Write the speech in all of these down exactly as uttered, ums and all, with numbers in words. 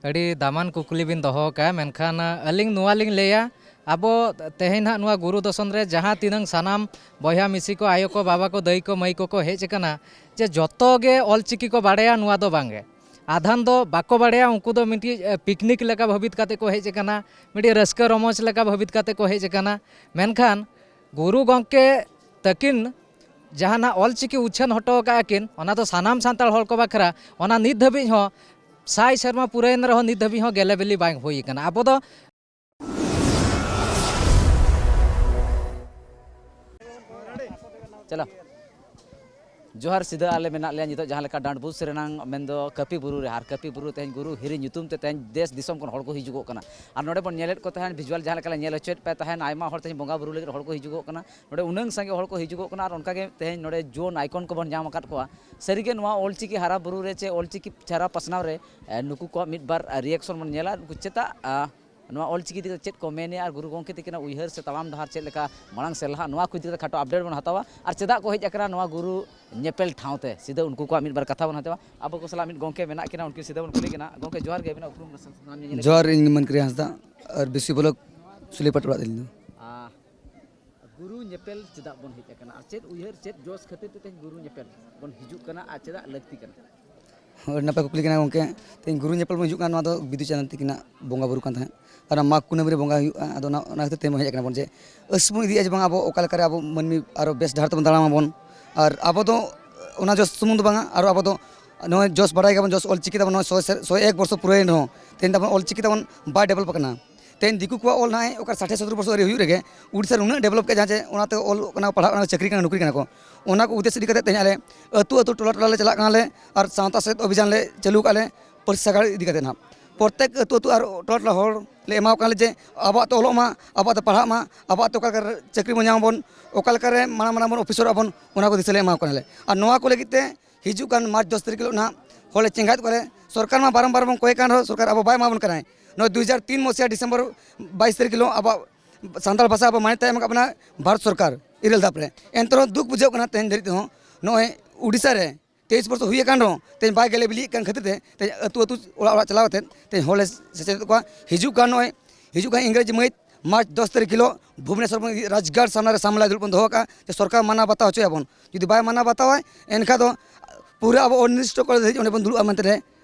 ᱟᱹᱰᱤ ᱫᱟᱢᱟᱱ ᱠᱩᱠᱞᱤ ᱵᱤᱱ ᱫᱚᱦᱚ ᱟᱠᱟᱫᱼᱟ, ᱢᱮᱱᱠᱷᱟᱱ ᱟᱹᱞᱤᱧ ᱱᱚᱣᱟ ᱞᱤᱧ ᱞᱟᱹᱭᱟ, ᱟᱵᱚ ᱛᱮᱦᱮᱧ ᱱᱟᱦᱟᱜ ᱱᱚᱣᱟ ᱜᱩᱨᱩ ᱫᱚᱥᱚᱱ ᱨᱮ ᱡᱟᱦᱟᱸ ᱛᱤᱱᱟᱹᱝ ᱥᱟᱱᱟᱢ ᱵᱚᱭᱦᱟ ᱢᱤᱥᱤ ᱠᱚ, ᱟᱭᱳ ᱠᱚ, ᱵᱟᱵᱟ ᱠᱚ, ᱫᱟᱹᱭ ᱠᱚ, ᱢᱟᱹᱭ ᱠᱚᱠᱚ ᱦᱮᱡ ᱟᱠᱟᱱᱟ, ᱡᱮ ᱡᱚᱛᱚ ᱜᱮ ᱚᱞᱪᱤᱠᱤ ᱠᱚ ᱵᱟᱲᱟᱭᱟ, ᱱᱚᱣᱟ ᱫᱚ ᱵᱟᱝᱜᱮ᱾ ᱟᱫᱷᱟᱱ ᱫᱚ ᱵᱟᱠᱚ ᱵᱟᱲᱟᱭᱟ, ᱩᱱᱠᱩ ᱫᱚ ᱢᱤᱫᱴᱤᱡ, ᱮ, ᱯᱤᱠᱱᱤᱠ ᱞᱮᱠᱟ ᱵᱷᱟᱹᱵᱤᱛ ᱠᱟᱛᱮ ᱠᱚ ᱦᱮᱡ ᱟᱠᱟᱱᱟ, ᱢᱤᱫᱴᱤᱡ ᱨᱟᱹᱥᱠᱟᱹ ᱨᱚᱢᱚᱡᱽ ᱞᱮᱠᱟ ᱵᱷᱟᱹᱵᱤᱛ ᱠᱟᱛᱮ ᱠᱚ ᱦᱮᱡ ᱟᱠᱟᱱᱟ᱾ ᱢᱮᱱᱠᱷᱟᱱ ᱜᱩᱨᱩ ᱜᱚᱢᱠᱮ ᱛᱟᱹᱠᱤᱱ ᱡᱟᱦᱟᱸ ᱱᱟᱜ ᱚᱞᱪᱤᱠᱤ ᱩᱪᱷᱟᱹᱱ ᱦᱚᱴᱚ ᱟᱠᱟᱫᱼᱟ ᱠᱤᱱ, ᱚᱱᱟ ᱫᱚ ᱥᱟᱱᱟᱢ ᱥᱟᱱᱛᱟᱲ ᱦᱚᱲ ᱠᱚ ᱵᱟᱠᱷᱨᱟ, ᱚᱱᱟ ᱱᱤᱛ ᱫᱷᱟᱹᱵᱤᱡ ᱦᱚᱸ, ᱥᱟᱭ ᱥᱮᱨᱢᱟ ᱯᱩᱨᱟᱹᱭᱮᱱ ᱨᱮᱦᱚᱸ ᱱᱤᱛ ᱫᱷᱟᱹᱵᱤᱡ ᱦᱚᱸ ᱜᱮᱞᱮ ᱵᱤᱞᱤ ᱵᱟᱝ ᱦᱩᱭ ᱟᱠᱟᱱᱟ᱾ ᱟᱵᱚ ᱫᱚ ᱪᱟᱞᱟᱣ᱾ ᱡᱚᱦᱟᱨ, ᱥᱤᱫᱷᱟᱹ ᱟᱞᱮ ᱢᱮᱱᱟᱜ ᱞᱮᱭᱟ ᱱᱤᱛᱚᱜ ᱡᱟᱦᱟᱸ ᱞᱮᱠᱟ ᱰᱟᱸᱰᱵᱩᱥ ᱨᱮᱱᱟᱝ, ᱢᱮᱱᱫᱚ ᱠᱟᱹᱯᱤ ᱵᱩᱨᱩ ᱨᱮ᱾ ᱟᱨ ᱠᱟᱹᱯᱤ ᱵᱩᱨᱩ ᱨᱮ ᱛᱮᱦᱮᱧ ᱜᱩᱨᱩ ᱦᱤᱨᱤ ᱧᱩᱛᱩᱢ ᱛᱮ ᱛᱮᱦᱮᱧ ᱫᱮᱥ ᱫᱤᱥᱚᱢ ᱠᱷᱚᱱ ᱦᱚᱲ ᱠᱚ ᱦᱤᱡᱩᱜᱚᱜ ᱠᱟᱱᱟ᱾ ᱟᱨ ᱱᱚᱰᱮ ᱵᱚᱱ ᱧᱮᱞᱮᱫ ᱠᱚ ᱛᱟᱦᱮᱸᱫ, ᱵᱷᱤᱡᱩᱣᱟᱞ ᱡᱟᱦᱟᱸ ᱞᱮᱠᱟ ᱞᱮ ᱧᱮᱞ ᱦᱚᱪᱚᱭᱮᱫ ᱯᱮ ᱛᱟᱦᱮᱸᱫ, ᱟᱭᱢᱟ ᱦᱚᱲ ᱛᱮᱦᱮᱧ ᱵᱚᱸᱜᱟ ᱵᱩᱨᱩ ᱞᱟᱹᱜᱤᱫ ᱦᱚᱲ ᱠᱚ ᱦᱤᱡᱩᱜᱚᱜ ᱠᱟᱱᱟ᱾ ᱱᱚᱰᱮ ᱩᱱᱟᱹᱝ ᱥᱟᱸᱜᱮ ᱦᱚᱲ ᱠᱚ ᱦᱤᱡᱩᱜᱚᱜ ᱠᱟᱱᱟ ᱟᱨ ᱚᱱᱠᱟᱜᱮ ᱛᱮᱦᱮᱧ ᱱᱚᱰᱮ ᱡᱩᱣᱟᱹᱱ ᱟᱭᱠᱚᱱ ᱠᱚᱵᱚᱱ ᱧᱟᱢ ᱟᱠᱟᱫ ᱠᱚᱣᱟ᱾ ᱥᱟᱹᱨᱤᱜᱮ ᱱᱚᱣᱟ ᱚᱞᱪᱤᱠᱤ ᱦᱟᱨᱟ ᱵᱩᱨᱩ ᱨᱮ ᱪᱮ ᱚᱞᱪᱤᱠᱤ ᱪᱷᱟᱨᱟ ᱯᱟᱥᱱᱟᱣ ᱨᱮ, ᱮ, ᱱᱩᱠᱩ ᱠᱚᱣᱟᱜ ᱢᱤᱫ ᱵᱟᱨ, ᱮ, ᱨᱤᱭᱮᱠᱥᱚᱱ ᱵᱚᱱ ᱧᱮᱞᱟ, ᱱᱩᱠᱩ ᱪᱮᱫᱟᱜ, ᱟ, ᱱᱚᱣᱟ ᱚᱞᱪᱤᱠᱤ ᱤᱫᱤ ᱠᱟᱛᱮ ᱪᱮᱫ ᱠᱚ ᱢᱮᱱᱮᱜᱼᱟ ᱟᱨ ᱜᱩᱨᱩ ᱜᱚᱢᱠᱮ ᱛᱤᱠᱤᱱᱟᱜ ᱩᱭᱦᱟᱹᱨ ᱥᱮ ᱛᱟᱲᱟᱢ ᱰᱟᱦᱟᱨ ᱪᱮᱫ ᱞᱮᱠᱟ ᱢᱟᱲᱟᱝ ᱥᱮᱫ ᱞᱟᱦᱟᱜ, ᱱᱚᱣᱟ ᱠᱚ ᱤᱫᱤ ᱠᱟᱛᱮ ᱠᱷᱟᱴᱚ ᱟᱯᱰᱮᱴ ᱵᱚᱱ ᱦᱟᱛᱟᱣᱟ᱾ ᱟᱨ ᱪᱮᱫᱟᱜ ᱠᱚ ᱦᱮᱡ ᱟᱠᱟᱱᱟ ᱱᱚᱣᱟ ᱜᱩᱨᱩ ᱧᱮᱯᱮᱞ ᱴᱷᱟᱶ ᱛᱮ? ᱥᱤᱫᱷᱟᱹ ᱩᱱᱠᱩ ᱠᱚᱣᱟᱜ ᱢᱤᱫ ᱵᱟᱨ ᱠᱟᱛᱷᱟ ᱵᱚᱱ ᱦᱟᱛᱟᱣᱟ᱾ ᱟᱵᱚ ᱠᱚ ᱥᱟᱞᱟᱜ ᱢᱤᱫ ᱜᱚᱢᱠᱮ ᱢᱮᱱᱟᱜ ᱠᱤᱱᱟ, ᱩᱱᱠᱤᱱ ᱥᱤᱫᱷᱟᱹ ᱵᱚᱱ ᱠᱩᱞᱤ ᱠᱤᱱᱟ᱾ ᱜᱚᱢᱠᱮ, ᱡᱚᱦᱟᱨ ᱜᱮ, ᱟᱹᱵᱤᱱᱟᱜ ᱩᱯᱨᱩᱢ ᱥᱟᱱᱟᱢ ᱧᱮᱧᱮᱞᱤᱭᱟᱹ ᱡᱚᱦᱟᱨ, ᱤᱧ ᱢᱟᱹᱱᱠᱨᱤ ᱦᱟᱸᱥᱫᱟ, ᱟᱨ ᱵᱤᱥᱤ ᱵᱞᱚᱠ ᱥᱩᱞᱤᱯᱟᱴ ᱚᱲᱟᱜ ᱛᱟᱹᱞᱤᱧ ᱫᱚ᱾ ᱟᱦ, ᱜᱩᱨᱩ ᱧᱮᱯᱮᱞ ᱪᱮᱫᱟᱜ ᱵᱚᱱ ᱦᱮᱡ ᱟᱠᱟᱱᱟ ᱟᱨ ᱪᱮᱫ ᱩᱭᱦᱟᱹᱨ, ᱪᱮᱫ ᱡᱚᱥ ᱠᱷᱟᱹᱛᱤᱨ ᱛᱮ ᱛᱮᱦᱮᱧ ᱜᱩᱨᱩ ᱧᱮᱯᱮᱞ ᱵᱚᱱ ᱦᱤᱡᱩᱜ ᱠᱟᱱᱟ ᱟᱨ ᱪᱮᱫᱟᱜ ᱞᱟᱹᱠᱛᱤ ᱠᱟᱱᱟ? ᱟᱹᱰᱤ ᱱᱟᱯᱟᱭ ᱠᱩᱠᱞᱤ ᱠᱟᱱᱟ ᱜᱚᱢᱠᱮ᱾ ᱛᱮᱦᱮᱧ ᱜᱩᱨᱩ ᱧᱮᱯᱮᱞ ᱵᱚᱱ ᱦᱤᱡᱩᱜ ᱠᱟᱱᱟ, ᱱᱚᱣᱟ ᱫᱚ ᱵᱤᱫᱩ ᱪᱟᱸᱫᱟᱱ ᱛᱟᱹᱠᱤᱱᱟᱜ ᱵᱚᱸᱜᱟ ᱵᱩᱨᱩ ᱠᱟᱱ ᱛᱟᱦᱮᱸᱫ᱾ ᱟᱨ ᱚᱱᱟ ᱢᱟᱜᱽ ᱠᱩᱱᱟᱹᱢᱤ ᱨᱮ ᱵᱚᱸᱜᱟ ᱦᱩᱭᱩᱜᱼᱟ, ᱟᱫᱚ ᱚᱱᱟ, ᱚᱱᱟ ᱠᱷᱟᱹᱛᱤᱨ ᱛᱮ ᱦᱮᱡ ᱟᱠᱟᱱᱟ ᱵᱚᱱ ᱡᱮ ᱟᱹᱥ ᱵᱚᱱ ᱤᱫᱤᱭᱟ ᱡᱮ ᱵᱟᱝ ᱟᱵᱚ ᱚᱠᱟ ᱞᱮᱠᱟᱨᱮ ᱟᱵᱚ ᱢᱟᱹᱱᱢᱤ ᱟᱨᱚ ᱵᱮᱥ ᱰᱟᱦᱟᱨ ᱛᱮᱵᱚᱱ ᱛᱟᱲᱟᱢ ᱟᱵᱚᱱ᱾ ᱟᱨ ᱟᱵᱚ ᱫᱚ ᱚᱱᱟ ᱡᱚᱥ ᱥᱩᱢᱩᱝ ᱫᱚ ᱵᱟᱝᱟ, ᱟᱨᱚ ᱟᱵᱚ ᱫᱚ ᱱᱚᱜᱼᱚᱭ ᱡᱚᱥ ᱵᱟᱲᱟᱭ ᱜᱮᱭᱟᱵᱚᱱ, ᱡᱚᱥ ᱚᱞ ᱪᱤᱠᱤ ᱛᱟᱵᱚᱱ ᱱᱚᱜᱼᱚᱭ ᱥᱚᱭ ᱥᱮ-, ᱥᱚᱭ ᱮᱠ ᱵᱚᱨᱥᱚ ᱯᱩᱨᱟᱹᱭᱮᱱ ᱨᱮᱦᱚᱸ ᱛᱮᱦᱮᱧ ᱛᱟᱵᱚᱱ ᱚᱞ ᱪᱤᱠᱤ ᱛᱟᱵᱚᱱ ᱵᱟᱭ ᱰᱮᱵᱷᱞᱚᱯ ᱟᱠᱟᱱᱟ᱾ ᱛᱮᱦᱮᱧ ᱫᱤᱠᱩ ᱠᱚᱣᱟᱜ ᱚᱞ ᱱᱟᱦᱟᱜ ᱚᱠᱟ ᱥᱟᱴᱷᱮ ᱥᱚᱛᱛᱚᱨ ᱵᱚᱨᱥᱚ ᱟᱹᱣᱨᱤ ᱦᱩᱭᱩᱜ ᱨᱮᱜᱮ ᱩᱲᱤᱥᱥᱟ ᱨᱮ ᱩᱱᱟᱹᱜ ᱰᱮᱵᱷᱞᱚᱯ ᱠᱮᱫ, ᱡᱟᱦᱟᱸ ᱡᱮ ᱚᱱᱟᱛᱮ ᱚᱞᱚᱜ ᱠᱟᱱᱟ, ᱯᱟᱲᱦᱟᱜ ᱠᱟᱱᱟ, ᱪᱟᱹᱠᱨᱤ ᱠᱟᱱᱟ, ᱱᱚᱠᱨᱤ ᱠᱟᱱᱟ ᱠᱚ, ᱚᱱᱟ ᱠᱚ ᱩᱫᱽᱫᱮᱥᱥᱚ ᱤᱫᱤ ᱠᱟᱛᱮ ᱛᱮᱦᱮᱧ ᱟᱞᱮ ᱟᱹᱛᱩ ᱟᱹᱛᱩ, ᱴᱚᱞᱟ ᱴᱚᱞᱟ ᱞᱮ ᱪᱟᱞᱟᱜ ᱠᱟᱱᱟᱞᱮ ᱟᱨ ᱥᱟᱶᱛᱟ ᱥᱮᱪᱮᱫ ᱚᱵᱷᱤᱡᱟᱱ ᱞᱮ ᱪᱟᱹᱞᱩ ᱠᱟᱜᱼᱟ ᱞᱮ ᱯᱟᱹᱨᱥᱤ ᱥᱟᱜᱟᱲ ᱤᱫᱤ ᱠᱟᱛᱮ ᱱᱟᱦᱟᱜ᱾ ᱯᱨᱚᱛᱮᱠ ᱟᱹᱛᱩ ᱟᱹᱛᱩ ᱟᱨ ᱴᱚᱞᱟ ᱴᱚᱞᱟ ᱦᱚᱲ ᱞᱮ ᱮᱢᱟ ᱠᱚ ᱠᱟᱱᱟ ᱞᱮ ᱡᱮ ᱟᱵᱚᱣᱟᱜ ᱛᱮ ᱚᱞᱚᱜ ᱢᱟ, ᱟᱵᱚᱣᱟᱜ ᱛᱮ ᱯᱟᱲᱦᱟᱜ ᱢᱟ, ᱟᱵᱚᱣᱟᱜ ᱛᱮ ᱚᱠᱟ ᱞᱮᱠᱟᱨᱮ ᱪᱟᱹᱠᱨᱤ ᱵᱚᱱ ᱧᱟᱢ ᱟᱵᱚᱱ, ᱚᱠᱟ ᱞᱮᱠᱟᱨᱮ ᱢᱟᱲᱟᱝ ᱢᱟᱲᱟᱝ ᱵᱚᱱ ᱚᱯᱷᱤᱥᱟᱨᱚᱜ ᱟᱵᱚᱱ, ᱚᱱᱟ ᱠᱚ ᱫᱤᱥᱟᱹ ᱞᱮ ᱮᱢᱟ ᱠᱚ ᱠᱟᱱᱟ ᱞᱮ᱾ ᱟᱨ ᱱᱚᱣᱟ ᱠᱚ ᱞᱟᱹᱜᱤᱫ ᱛᱮ ᱦᱤᱡᱩᱜ ᱠᱟᱱ ᱢᱟᱨᱪ ᱫᱚᱥ ᱛᱟᱹᱨᱤᱠᱷ ᱦᱤᱞᱳᱜ ᱱᱟᱦᱟᱜ ᱦᱚᱲ ᱞᱮ ᱪᱮᱸᱜᱷᱟᱣᱮᱫ ᱠᱚᱣᱟ ᱞᱮ᱾ ᱥᱚᱨᱠᱟᱨ ᱢᱟ ᱵᱟᱨᱚᱢ ᱵᱟᱨ ᱵᱚᱱ ᱠᱚᱭ ᱠᱟᱱ ᱨᱮᱦᱚᱸ ᱥᱚᱨᱠᱟᱨ ᱟᱵᱚ ᱵᱟᱭ ᱮᱢᱟ ᱵᱚᱱ ᱠᱟᱱᱟᱭ᱾ ᱱᱚᱜᱼᱚᱭ ᱫᱩ ᱦᱟᱡᱟᱨ ᱛᱤᱱ ᱢᱚᱥᱤᱦᱟ ᱰᱤᱥᱮᱢᱵᱚᱨ ᱵᱟᱭᱤᱥ ᱛᱟᱹᱨᱤᱠᱷ ᱦᱤᱞᱳᱜ ᱟᱵᱚᱣᱟᱜ ᱥᱟᱱᱛᱟᱲ ᱵᱷᱟᱥᱟ ᱟᱵᱚ ᱢᱟᱱᱭᱚᱛᱟᱭ ᱮᱢ ᱟᱠᱟᱫ ᱵᱚᱱᱟ ᱵᱷᱟᱨᱚᱛ ᱥᱚᱨᱠᱟᱨ ᱤᱨᱟᱹᱞ ᱫᱷᱟᱯ ᱨᱮ᱾ ᱮᱱᱛᱮ ᱨᱮᱦᱚᱸ ᱫᱩᱠ ᱵᱩᱡᱷᱟᱹᱜ ᱠᱟᱱᱟ ᱛᱮᱦᱮᱧ ᱫᱷᱟᱹᱨᱤᱡ ᱛᱮᱦᱚᱸ ᱱᱚᱜᱼᱚᱭ ᱩᱰᱤᱥᱟ ᱨᱮ ᱛᱮᱭᱤᱥ ᱵᱚᱨᱥᱚ ᱦᱩᱭ ᱟᱠᱟᱱ ᱨᱮᱦᱚᱸ ᱛᱮᱦᱮᱧ ᱵᱟᱭ ᱜᱮᱞᱮ ᱵᱤᱞᱤᱭᱮᱫ ᱠᱟᱱ ᱠᱷᱟᱹᱛᱤᱨ ᱛᱮ ᱛᱮᱦᱮᱧ ᱟᱹᱛᱩ ᱟᱹᱛᱩ ᱚᱲᱟᱜ ᱚᱲᱟᱜ ᱪᱟᱞᱟᱣ ᱠᱟᱛᱮ ᱛᱮᱦᱮᱧ ᱦᱚᱲ ᱞᱮ ᱥᱮᱪᱮᱫᱮᱫ ᱠᱚᱣᱟ᱾ ᱦᱤᱡᱩᱜ ᱠᱟᱱ ᱱᱚᱜᱼᱚᱭ ᱦᱤᱡᱩᱜ ᱠᱟᱱ ᱤᱝᱨᱮᱡᱤ ᱢᱟᱹᱦᱤᱛ ᱢᱟᱨᱪ ᱫᱚᱥ ᱛᱟᱹᱨᱤᱠᱷ ᱦᱤᱞᱳᱜ ᱵᱷᱩᱵᱽᱱᱮᱥᱚᱨ ᱵᱚᱱ ᱤᱫᱤ, ᱨᱟᱡᱽᱜᱟᱲ ᱥᱟᱢᱱᱟ ᱨᱮ ᱥᱟᱢᱞᱟ ᱫᱩᱲᱩᱵ ᱵᱚᱱ ᱫᱚᱦᱚ ᱠᱟᱜᱼᱟ ᱡᱮ ᱥᱚᱨᱠᱟᱨ ᱢᱟᱱᱟᱣ ᱵᱟᱛᱟᱣ ᱦᱚᱪᱚᱭᱟᱵᱚᱱ᱾ ᱡᱩᱫᱤ ᱵᱟᱭ ᱢᱟᱱᱟᱣ ᱵᱟᱛᱟᱣᱟᱭ ᱮᱱᱠᱷᱟᱱ ᱫᱚ ᱯᱩᱨᱟᱹ ᱟᱵᱚ ᱚᱱᱤᱨᱫᱤᱥᱴᱚ ᱠᱟᱞ ᱫᱷᱟᱹᱵᱤᱡ ᱚᱸᱰᱮ ᱵᱚᱱ ᱫᱩᱲᱩᱵᱼᱟ ᱢᱮᱱᱛᱮ ᱞᱮ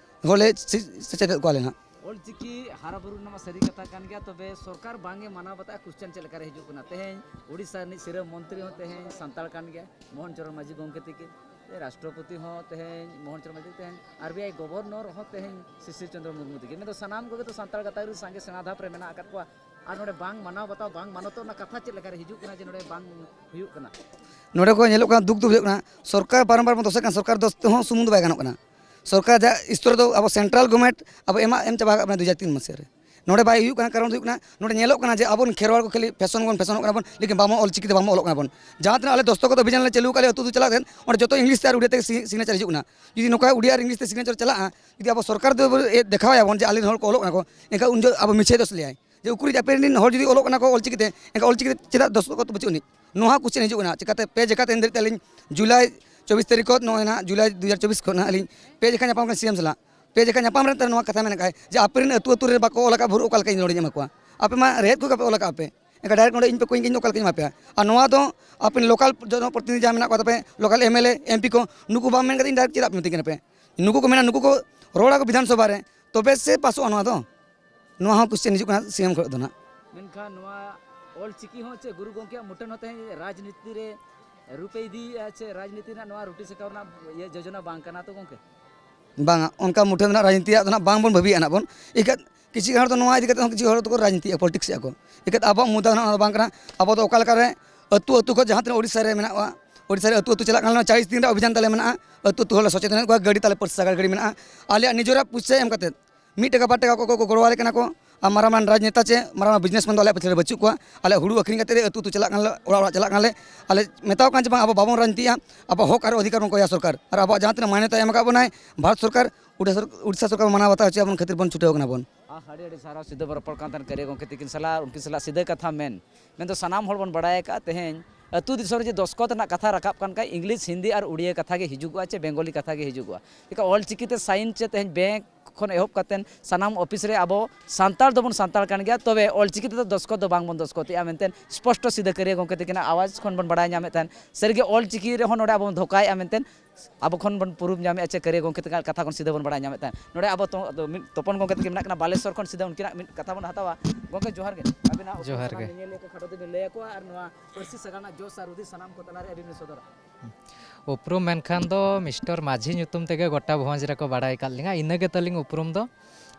ᱦᱚᱲ ᱞᱮ ᱥᱮ-, ᱥᱮᱪᱮᱫᱮᱫ ᱠᱚᱣᱟ ᱞᱮ ᱱᱟᱦᱟᱜ᱾ ᱚᱞᱪᱤᱠᱤ ᱦᱟᱨᱟ ᱵᱩᱨᱩ ᱨᱮᱱᱟᱜ ᱢᱟ ᱥᱟᱹᱨᱤ ᱠᱟᱛᱷᱟ ᱠᱟᱱ ᱜᱮᱭᱟ, ᱛᱚᱵᱮ ᱥᱚᱨᱠᱟᱨ ᱵᱟᱝ ᱮ ᱢᱟᱱᱟᱣ ᱵᱟᱛᱟᱣ question ᱪᱮᱫ ᱞᱮᱠᱟ ᱨᱮ ᱦᱤᱡᱩᱜ ᱠᱟᱱᱟ? ᱛᱮᱦᱮᱧ ᱳᱰᱤᱥᱟ ᱨᱤᱱᱤᱡ ᱥᱤᱨᱟᱹ ᱢᱚᱱᱛᱨᱤ ᱦᱚᱸ ᱛᱮᱦᱮᱧ ᱥᱟᱱᱛᱟᱲ ᱠᱟᱱ ᱜᱮᱭᱟ, ᱢᱳᱦᱚᱱ ᱪᱚᱨᱚᱬ ᱢᱟᱹᱡᱷᱤ ᱜᱚᱢᱠᱮ ᱛᱤᱠᱤᱱ, ᱨᱟᱥᱴᱨᱚᱯᱚᱛᱤ ᱦᱚᱸ ᱛᱮᱦᱮᱧ ᱢᱳᱦᱚᱱ ᱪᱚᱨᱚᱬ ᱢᱟᱹᱡᱷᱤ, ᱛᱮᱦᱮᱧ ᱟᱨ ᱵᱤ ᱟᱭ ᱜᱚᱵᱷᱚᱨᱱᱚᱨ ᱦᱚᱸ ᱛᱮᱦᱮᱧ ᱥᱤᱥᱤᱨ ᱪᱚᱱᱫᱨᱚ ᱢᱩᱨᱢᱩ ᱛᱤᱠᱤᱱ᱾ ᱢᱮᱱᱫᱚ ᱥᱟᱱᱟᱢ ᱠᱚᱜᱮ ᱛᱚ ᱥᱟᱱᱛᱟᱲ ᱜᱟᱛᱟᱠ ᱨᱮ ᱥᱟᱸᱜᱮ ᱥᱮᱬᱟ ᱫᱷᱟᱯ ᱨᱮ ᱢᱮᱱᱟᱜ ᱟᱠᱟᱫ ᱠᱚᱣᱟ᱾ ᱟᱨ ᱱᱚᱰᱮ ᱵᱟᱝ ᱢᱟᱱᱟᱣ ᱵᱟᱛᱟᱣ, ᱵᱟᱝ ᱢᱟᱱᱚᱛᱚᱜ ᱨᱮᱱᱟᱜ ᱠᱟᱛᱷᱟ ᱪᱮᱫ ᱞᱮᱠᱟ ᱨᱮ ᱦᱤᱡᱩᱜ ᱠᱟᱱᱟ ᱡᱮ ᱱᱚᱰᱮ ᱵᱟᱝ ᱦᱩᱭᱩᱜ ᱠᱟᱱᱟ? ᱱᱚᱰᱮ ᱠᱚ ᱧᱮᱞᱚᱜ ᱠᱟᱱᱟ, ᱫᱩᱠ ᱫᱚ ᱵᱩᱡᱷᱟᱹᱜ ᱠᱟᱱᱟ, ᱥᱚᱨᱠᱟᱨ ᱵᱟᱨᱚᱢᱵᱟᱨ ᱵᱚᱱ ᱫᱳᱥᱮᱫ ᱠᱟᱱᱟ, ᱥᱚᱨᱠᱟᱨ ᱫᱳᱥ ᱛᱮᱦᱚᱸ ᱥᱩᱢᱩᱝ ᱫᱚ ᱵᱟᱭ ᱜᱟᱱᱚᱜ ᱠᱟᱱᱟ᱾ ᱥᱚᱨᱠᱟᱨ ᱡᱟᱦᱟᱸ ᱥᱛᱚᱨ ᱫᱚ ᱟᱵᱚ central government ᱟᱵᱚ ᱮᱢᱟ, ᱮᱢ ᱪᱟᱵᱟ ᱟᱠᱟᱫ ᱵᱚᱱᱟ ᱫᱩ ᱦᱟᱡᱟᱨ ᱛᱤᱱ ᱢᱟᱥᱤᱦᱟ ᱨᱮ᱾ ᱱᱚᱰᱮ ᱵᱟᱭ ᱦᱩᱭᱩᱜ ᱠᱟᱱᱟ, ᱠᱟᱨᱚᱱ ᱫᱚ ᱦᱩᱭᱩᱜ ᱠᱟᱱᱟ, ᱱᱚᱰᱮ ᱧᱮᱞᱚᱜ ᱠᱟᱱᱟ ᱡᱮ ᱟᱵᱚ ᱠᱷᱮᱨᱣᱟᱲ ᱠᱚ ᱠᱷᱟᱹᱞᱤ fashion ᱵᱚᱱ ᱯᱷᱮᱥᱚᱱᱚᱜ ᱠᱟᱱᱟ ᱵᱚᱱ, ᱞᱮᱠᱤᱱ ᱵᱟᱵᱚᱱ ᱚᱞ ᱪᱤᱠᱤ ᱛᱮ ᱵᱟᱵᱚᱱ ᱚᱞᱚᱜ ᱠᱟᱱᱟ ᱵᱚᱱ᱾ ᱡᱟᱦᱟᱸ ᱛᱤᱱᱟᱹᱜ ᱟᱞᱮ ᱫᱚᱥᱛᱚᱠᱚᱛ ᱚᱵᱷᱤᱡᱟᱱ ᱞᱮ ᱪᱟᱹᱞᱩ ᱟᱠᱟᱫ ᱞᱮ ᱟᱹᱛᱩ ᱟᱹᱛᱩ ᱪᱟᱞᱟᱜ ᱛᱟᱦᱮᱸᱫ, ᱚᱸᱰᱮ ᱡᱚᱛᱚ English ᱛᱮ ᱟᱨ ᱩᱲᱤᱭᱟ ᱛᱮ ᱥᱤ-, signature ᱦᱤᱡᱩᱜ ᱠᱟᱱᱟ᱾ ᱡᱩᱫᱤ ᱱᱚᱝᱠᱟ ᱩᱲᱤᱭᱟ ᱟᱨ English ᱛᱮ signature ᱪᱟᱞᱟᱜᱼᱟ, ᱡᱩᱫᱤ ᱟᱵᱚ ᱥᱚᱨᱠᱟᱨ ᱫᱚ ᱮ ᱫᱮᱠᱷᱟᱣᱟᱭᱟ ᱵᱚᱱ ᱡᱮ ᱟᱞᱮ ᱨᱮᱱ ᱦᱚᱲ ᱠᱚ ᱚᱞᱚᱜ ᱠᱟᱱᱟ ᱠᱚ, ᱮᱱᱠᱷᱟᱱ ᱩᱱ ᱡᱚᱦᱚᱜ ᱟᱵᱚ ᱢᱤᱪᱷᱟᱹᱭ ᱫᱳᱥ ᱞᱮᱭᱟᱭ ᱡᱮ ᱩᱠᱩᱨ ᱟᱯᱮ ᱨᱮᱱ ᱦᱚᱲ ᱡᱩᱫᱤ ᱚᱞᱚᱜ ᱠᱟᱱᱟ ᱠᱚ ᱚᱞ ᱪᱤᱠᱤ ᱛᱮ, ᱮᱱᱠᱷᱟᱱ ᱚᱞ ᱪᱤᱠᱤ ᱛᱮ ᱪᱮᱫᱟᱜ ᱫᱳᱥᱛᱚᱠᱚᱛ ᱵᱟᱹᱪᱩᱜ ᱟᱹᱱᱤᱡ? ᱱᱚᱣᱟ question ᱦᱤᱡᱩᱜ ᱠᱟᱱᱟ᱾ ᱪᱤᱠᱟᱹᱛᱮ ᱯᱮ ᱡᱟᱭᱜᱟ ᱛᱮ ᱮᱱ ᱫᱟᱲᱮᱭᱟᱜ ᱛᱟᱹᱞᱤᱧ, ᱡᱩᱞᱟᱭ ᱪᱚᱵᱵᱤᱥ ᱛᱟᱹᱨᱤᱠᱷ ᱠᱷᱚᱱ ᱱᱚᱜᱼᱚᱭ ᱱᱟᱦᱟᱜ ᱡᱩᱞᱟᱭ ᱫᱩ ᱦᱟᱡᱟᱨ ᱪᱚᱵᱵᱤᱥ ᱠᱷᱚᱱ ᱱᱟᱦᱟᱜ ᱟᱹᱞᱤᱧ ᱯᱮ ᱡᱟᱭᱜᱟ ᱧᱟᱯᱟᱢ ᱠᱟᱱᱟ CM ᱥᱟᱞᱟᱜ᱾ ᱯᱮ ᱡᱟᱭᱜᱟ ᱧᱟᱯᱟᱢ ᱨᱮ ᱱᱚᱣᱟ ᱠᱟᱛᱷᱟ ᱢᱮᱱ ᱠᱟᱜᱼᱟᱭ ᱡᱮ ᱟᱯᱮ ᱨᱮᱱ ᱟᱹᱛᱩ ᱟᱹᱛᱩ ᱨᱮ ᱵᱟᱠᱚ ᱚᱞ ᱟᱠᱟᱫ ᱵᱷᱳᱨ ᱚᱠᱟ ᱞᱮᱠᱟᱧ ᱱᱚᱰᱮᱧ ᱮᱢᱟ ᱠᱚᱣᱟ? ᱟᱯᱮ ᱢᱟ ᱨᱮᱦᱮᱫ ᱠᱷᱚᱱ ᱜᱮ ᱵᱟᱯᱮ ᱚᱞ ᱟᱠᱟᱫ ᱯᱮ, ᱮᱱᱠᱷᱟᱱ direct ᱱᱚᱰᱮ ᱤᱧ ᱯᱮ ᱠᱩᱞᱤᱧ ᱠᱷᱟᱱ ᱤᱧ ᱫᱚ ᱚᱠᱟ ᱞᱮᱠᱟᱧ ᱮᱢᱟ ᱯᱮᱭᱟ? ᱟᱨ ᱱᱚᱣᱟ ᱫᱚ ᱟᱯᱮ local ᱡᱚᱱᱚᱯᱨᱚᱛᱤᱱᱤᱫᱷᱤ ᱡᱟᱦᱟᱸ ᱢᱮᱱᱟᱜ ᱠᱚᱣᱟ ᱛᱟᱯᱮ, local MLA, MP ᱠᱚ, ᱱᱩᱠᱩ ᱵᱟᱢ ᱢᱮᱱ ᱠᱟᱛᱮ ᱤᱧ direct ᱪᱮᱫᱟᱜ ᱯᱮ ᱢᱤᱛᱟᱹᱧ ᱠᱟᱱᱟ ᱯᱮ? ᱱᱩᱠᱩ ᱠᱚ ᱢᱮᱱᱟ, ᱱᱩᱠᱩ ᱠᱚ ᱨᱚᱲᱟ ᱠᱚ ᱵᱤᱫᱷᱟᱱ ᱥᱚᱵᱷᱟ ᱨᱮ, ᱛᱚᱵᱮ ᱥᱮ ᱯᱟᱥᱚᱜᱼᱟ ᱱᱚᱣᱟ ᱫᱚ᱾ ᱱᱚᱣᱟ ᱦᱚᱸ question ᱦᱤᱡᱩᱜ ᱠᱟᱱᱟ CM ᱠᱷᱚᱱ ᱫᱚ ᱱᱟᱜ᱾ ᱢᱮᱱᱠᱷᱟᱱ ᱱᱚᱣᱟ ᱚᱞ ᱪᱤᱠᱤ ᱦᱚᱸ ᱪᱮᱫ ᱜᱩᱨᱩ ᱜᱚᱢᱠᱮᱭᱟᱜ ᱢᱩᱴᱷᱟᱹᱱ ᱦᱚᱸ ᱛᱮᱦᱮᱧ ᱨᱟᱡᱽᱱᱤᱛᱤ ᱨᱮ ᱨᱩᱯᱮ ᱤᱫᱤᱭᱮᱫᱼᱟ ᱪᱮ ᱨᱟᱡᱽᱱᱤᱛᱤ ᱨᱮᱱᱟᱜ ᱱᱚᱣᱟ ᱨᱩᱴᱤ ᱥᱮᱠᱟᱣ ᱨᱮᱱᱟᱜ ᱤᱭᱟᱹ ᱡᱳᱡᱚᱱᱟ ᱵᱟᱝ ᱠᱟᱱᱟ ᱛᱚ ᱜᱚᱢᱠᱮ? ᱵᱟᱝᱟ, ᱚᱱᱠᱟ ᱢᱩᱴᱷᱟᱹᱱ ᱨᱮᱱᱟᱜ ᱨᱟᱡᱽᱱᱤᱛᱤᱭᱟᱜ ᱫᱚ ᱱᱟᱜ ᱵᱟᱝ ᱵᱚᱱ ᱵᱷᱟᱹᱵᱤᱭᱟ ᱱᱟᱜ ᱵᱚᱱ᱾ ᱮᱱᱠᱷᱟᱱ ᱠᱤᱪᱷᱩ ᱦᱚᱲ ᱫᱚ ᱱᱚᱣᱟ ᱤᱫᱤ ᱠᱟᱛᱮ ᱦᱚᱸ ᱠᱤᱪᱷᱩ ᱦᱚᱲ ᱫᱚᱠᱚ ᱨᱟᱡᱽᱱᱤᱛᱤᱭᱟ, politics ᱮᱫᱼᱟ ᱠᱚ᱾ ᱮᱱᱠᱷᱟᱱ ᱟᱵᱚᱣᱟᱜ ᱢᱩᱫᱽᱫᱟ ᱫᱚ ᱱᱟᱜ ᱚᱱᱟ ᱫᱚ ᱵᱟᱝ ᱠᱟᱱᱟ᱾ ᱟᱵᱚ ᱫᱚ ᱚᱠᱟ ᱞᱮᱠᱟ ᱨᱮ ᱟᱹᱛᱩ ᱟᱹᱛᱩ ᱠᱷᱚᱱ ᱡᱟᱦᱟᱸ ᱛᱤᱱᱟᱹᱜ ᱳᱰᱤᱥᱟ ᱨᱮ ᱢᱮᱱᱟᱜ ᱠᱚᱣᱟ, ᱳᱰᱤᱥᱟ ᱨᱮ ᱟᱹᱛᱩ ᱟᱹᱛᱩ ᱪᱟᱞᱟᱜ ᱠᱟᱱ ᱪᱟᱞᱤᱥ ᱫᱤᱱ ᱨᱮᱱᱟᱜ ᱚᱵᱷᱤᱡᱟᱱ ᱛᱟᱞᱮ ᱢᱮᱱᱟᱜᱼᱟ, ᱟᱹᱛᱩ ᱟᱹᱛᱩ ᱦᱚᱲ ᱞᱮ ᱥᱚᱪᱮᱛᱚᱱᱮᱫ ᱠᱚᱣᱟ, ᱜᱟᱹᱰᱤ ᱛᱟᱞᱮ ᱯᱟᱹᱨᱥᱤ ᱥᱟᱜᱟᱲ ᱜᱟᱹᱰᱤ ᱢᱮᱱᱟᱜᱼᱟ, ᱟᱞᱮᱭᱟᱜ ᱱᱤᱡᱮᱨᱟᱜ ᱯᱩᱭᱥᱟᱹ ᱮᱢ ᱠᱟᱛᱮ ᱢᱤᱫ ᱴᱟᱠᱟ ᱵᱟᱨ ᱴᱟᱠᱟ ᱚᱠᱚᱭ ᱠᱚ ᱜᱚᱲᱚ ᱟᱞᱮ ᱠᱟᱱᱟ ᱠᱚ, ᱟᱨ ᱢᱟᱨᱟᱝ ᱢᱟᱨᱟᱝ ᱨᱟᱡᱽᱱᱮᱛᱟ ᱪᱮ ᱢᱟᱨᱟᱝ ᱢᱟᱨᱟᱝ businessman ᱫᱚ ᱟᱞᱮᱭᱟᱜ ᱯᱟᱪᱷᱮ ᱨᱮ ᱵᱟᱹᱪᱩᱜ ᱠᱚᱣᱟ᱾ ᱟᱞᱮ ᱦᱩᱲᱩ ᱟᱹᱠᱷᱨᱤᱧ ᱠᱟᱛᱮ ᱟᱹᱛᱩ ᱟᱹᱛᱩ ᱪᱟᱞᱟᱜ ᱠᱟᱱᱟ ᱞᱮ, ᱚᱲᱟᱜ ᱚᱲᱟᱜ ᱪᱟᱞᱟᱜ ᱠᱟᱱᱟ ᱞᱮ᱾ ᱟᱞᱮ ᱢᱮᱛᱟᱣ ᱠᱟᱱ ᱡᱮ ᱵᱟᱝ, ᱟᱵᱚ ᱵᱟᱵᱚᱱ ᱨᱟᱡᱽᱱᱤᱛᱤᱜᱼᱟ, ᱟᱵᱚ ᱦᱚᱠ ᱟᱨ ᱚᱫᱷᱤᱠᱟᱨ ᱵᱚᱱ ᱠᱚᱭᱟ ᱥᱚᱨᱠᱟᱨ, ᱟᱨ ᱟᱵᱚᱣᱟᱜ ᱡᱟᱦᱟᱸ ᱛᱤᱱᱟᱹᱜ ᱢᱟᱱᱭᱚᱛᱟ ᱮᱢ ᱟᱠᱟᱫ ᱵᱚᱱᱟᱭ ᱵᱷᱟᱨᱚᱛ ᱥᱚᱨᱠᱟᱨ, ᱩᱲᱤᱥᱥᱟ ᱥᱚᱨ-, ᱩᱲᱤᱥᱥᱟ ᱥᱚᱨᱠᱟᱨ ᱵᱚᱱ ᱢᱟᱱᱟᱣ ᱵᱟᱛᱟᱣ ᱦᱚᱪᱚᱭᱟ ᱵᱚᱱ ᱠᱷᱟᱹᱛᱤᱨ ᱵᱚᱱ ᱪᱷᱩᱴᱟᱹᱣ ᱠᱟᱱᱟ ᱵᱚᱱ᱾ ᱟᱦ, ᱟᱹᱰᱤ ᱟᱹᱰᱤ ᱥᱟᱨᱦᱟᱣ ᱥᱤᱫᱟᱹ ᱵᱚᱨᱚᱯᱚᱲ ᱠᱟᱱ ᱛᱟᱦᱮᱱ ᱠᱟᱹᱨᱤᱭᱟᱹ ᱜᱚᱢᱠᱮ ᱛᱤᱠᱤᱱ ᱥᱟᱞᱟᱜ, ᱩᱱᱠᱤᱱ ᱥᱟᱞᱟᱜ ᱥᱤᱫᱟᱹ ᱠᱟᱛᱷᱟ ᱢᱮᱱ, ᱢᱮᱱᱫᱚ ᱥᱟᱱᱟᱢ ᱦᱚᱲ ᱵᱚᱱ ᱵᱟᱲᱟᱭ ᱟᱠᱟᱫᱼᱟ ᱛᱮᱦᱮᱧ ᱟᱹᱛᱩ ᱫᱤᱥᱚᱢ ᱨᱮ ᱡᱮ ᱫᱚᱥᱠᱚᱛ ᱨᱮᱱᱟᱜ ᱠᱟᱛᱷᱟ ᱨᱟᱠᱟᱵ ᱠᱟᱱ ᱠᱷᱟᱡ, ᱤᱝᱞᱤᱥ, ᱦᱤᱱᱫᱤ ᱟᱨ ᱩᱲᱤᱭᱟ ᱠᱟᱛᱷᱟ ᱜᱮ ᱦᱤᱡᱩᱜᱚᱜᱼᱟ, ᱪᱮ ᱵᱮᱝᱜᱚᱞᱤ ᱠᱟᱛᱷᱟ ᱜᱮ ᱦᱤᱡᱩᱜᱚᱜᱼᱟ᱾ ᱪᱮᱠᱟ ᱚᱞ ᱪᱤᱠᱤ ᱛᱮ ᱥᱟᱭᱤᱱ ᱪᱮ ᱛᱮᱦᱮᱧ ᱵᱮᱝᱠ ᱠᱷᱚᱱ ᱮᱦᱚᱵ ᱠᱟᱛᱮ ᱥᱟᱱᱟᱢ ᱚᱯᱷᱤᱥ ᱨᱮ ᱟᱵᱚ ᱥᱟᱱᱛᱟᱲ ᱫᱚᱵᱚᱱ ᱥᱟᱱᱛᱟᱲ ᱠᱟᱱ ᱜᱮᱭᱟ, ᱛᱚᱵᱮ ᱚᱞ ᱪᱤᱠᱤ ᱛᱮᱫᱚ ᱫᱚᱥᱠᱚᱛ ᱫᱚ ᱵᱟᱝ ᱵᱚᱱ ᱫᱚᱥᱠᱚᱛᱮᱜᱼᱟ ᱢᱮᱱᱛᱮ ᱥᱯᱚᱥᱴᱚ ᱥᱤᱫᱟᱹ ᱠᱟᱹᱨᱤᱭᱟᱹ ᱜᱚᱢᱠᱮ ᱛᱟᱹᱠᱤᱱᱟᱜ ᱟᱣᱟᱡᱽ ᱠᱷᱚᱱ ᱵᱚᱱ ᱵᱟᱲᱟᱭ ᱧᱟᱢᱮᱫ ᱛᱟᱦᱮᱱ᱾ ᱥᱟᱹᱨᱤᱜᱮ ᱚᱞ ᱪᱤᱠᱤ ᱨᱮᱦᱚᱸ ᱱᱚᱰᱮ ᱟᱵᱚ ᱵᱚᱱ ᱫᱷᱚᱠᱟᱭᱮᱫᱼᱟ ᱢᱮᱱᱛᱮ ᱟᱵᱚ ᱠᱷᱚᱱ ᱵᱚᱱ ᱯᱩᱨᱩᱵ ᱧᱟᱢᱮᱫᱼᱟ, ᱪᱮ ᱠᱟᱹᱨᱤᱭᱟᱹ ᱜᱚᱢᱠᱮ ᱛᱟᱹᱠᱤᱱᱟᱜ ᱠᱟᱛᱷᱟ ᱠᱷᱚᱱ ᱥᱤᱫᱷᱟᱹ ᱵᱚᱱ ᱵᱟᱲᱟᱭ ᱧᱟᱢᱮᱫ ᱛᱟᱦᱮᱸᱫ᱾ ᱱᱚᱰᱮ ᱟᱵᱚ ᱛᱚ-, ᱟᱫᱚ ᱢᱤᱫ ᱛᱚᱯᱚᱱ ᱜᱚᱢᱠᱮ ᱛᱟᱹᱠᱤᱱ ᱢᱮᱱᱟᱜ ᱠᱤᱱᱟ ᱵᱟᱞᱮᱥᱚᱨ ᱠᱷᱚᱱ, ᱥᱤᱫᱷᱟᱹ ᱩᱱᱠᱤᱱᱟᱜ ᱢᱤᱫ ᱠᱟᱛᱷᱟ ᱵᱚᱱ ᱦᱟᱛᱟᱣᱟ᱾ ᱜᱚᱢᱠᱮ, ᱡᱚᱦᱟᱨ ᱜᱮ᱾ ᱟᱹᱵᱤᱱᱟᱜ ᱩᱯᱨᱩᱢ ᱡᱚᱦᱟᱨ ᱥᱟᱱᱟᱢ ᱜᱮ᱾ ᱧᱮᱧᱮᱞᱤᱭᱟᱹ ᱠᱚ ᱠᱷᱟᱴᱚ ᱛᱮᱵᱤᱱ ᱞᱟᱹᱭ ᱟᱠᱚᱣᱟ ᱟᱨ ᱱᱚᱣᱟ ᱯᱟᱹᱨᱥᱤ ᱥᱟᱜᱟᱲ ᱨᱮᱱᱟᱜ ᱡᱚᱥ ᱟᱨ ᱦᱩᱫᱤᱥ ᱥᱟᱱᱟᱢ ᱠᱚ ᱛᱟᱞᱟᱨᱮ ᱟᱹᱵᱤᱱ ᱵᱤᱱ ᱥᱚᱫᱚᱨᱟ᱾ ᱩᱯᱨᱩᱢ ᱢᱮᱱᱠᱷᱟᱱ ᱫᱚ ᱢᱤᱥᱴᱚᱨ ᱢᱟᱹᱡᱷᱤ ᱧᱩᱛᱩᱢ ᱛᱮᱜᱮ ᱜᱚᱴᱟ ᱵᱷᱚᱸᱡᱽ ᱨᱮᱠᱚ ᱵᱟᱲᱟᱭ ᱟᱠᱟᱫ ᱞᱤᱧᱟ, ᱤᱱᱟᱹ ᱜᱮ ᱛᱟᱹᱞᱤᱧ ᱩᱯᱨᱩᱢ ᱫᱚ᱾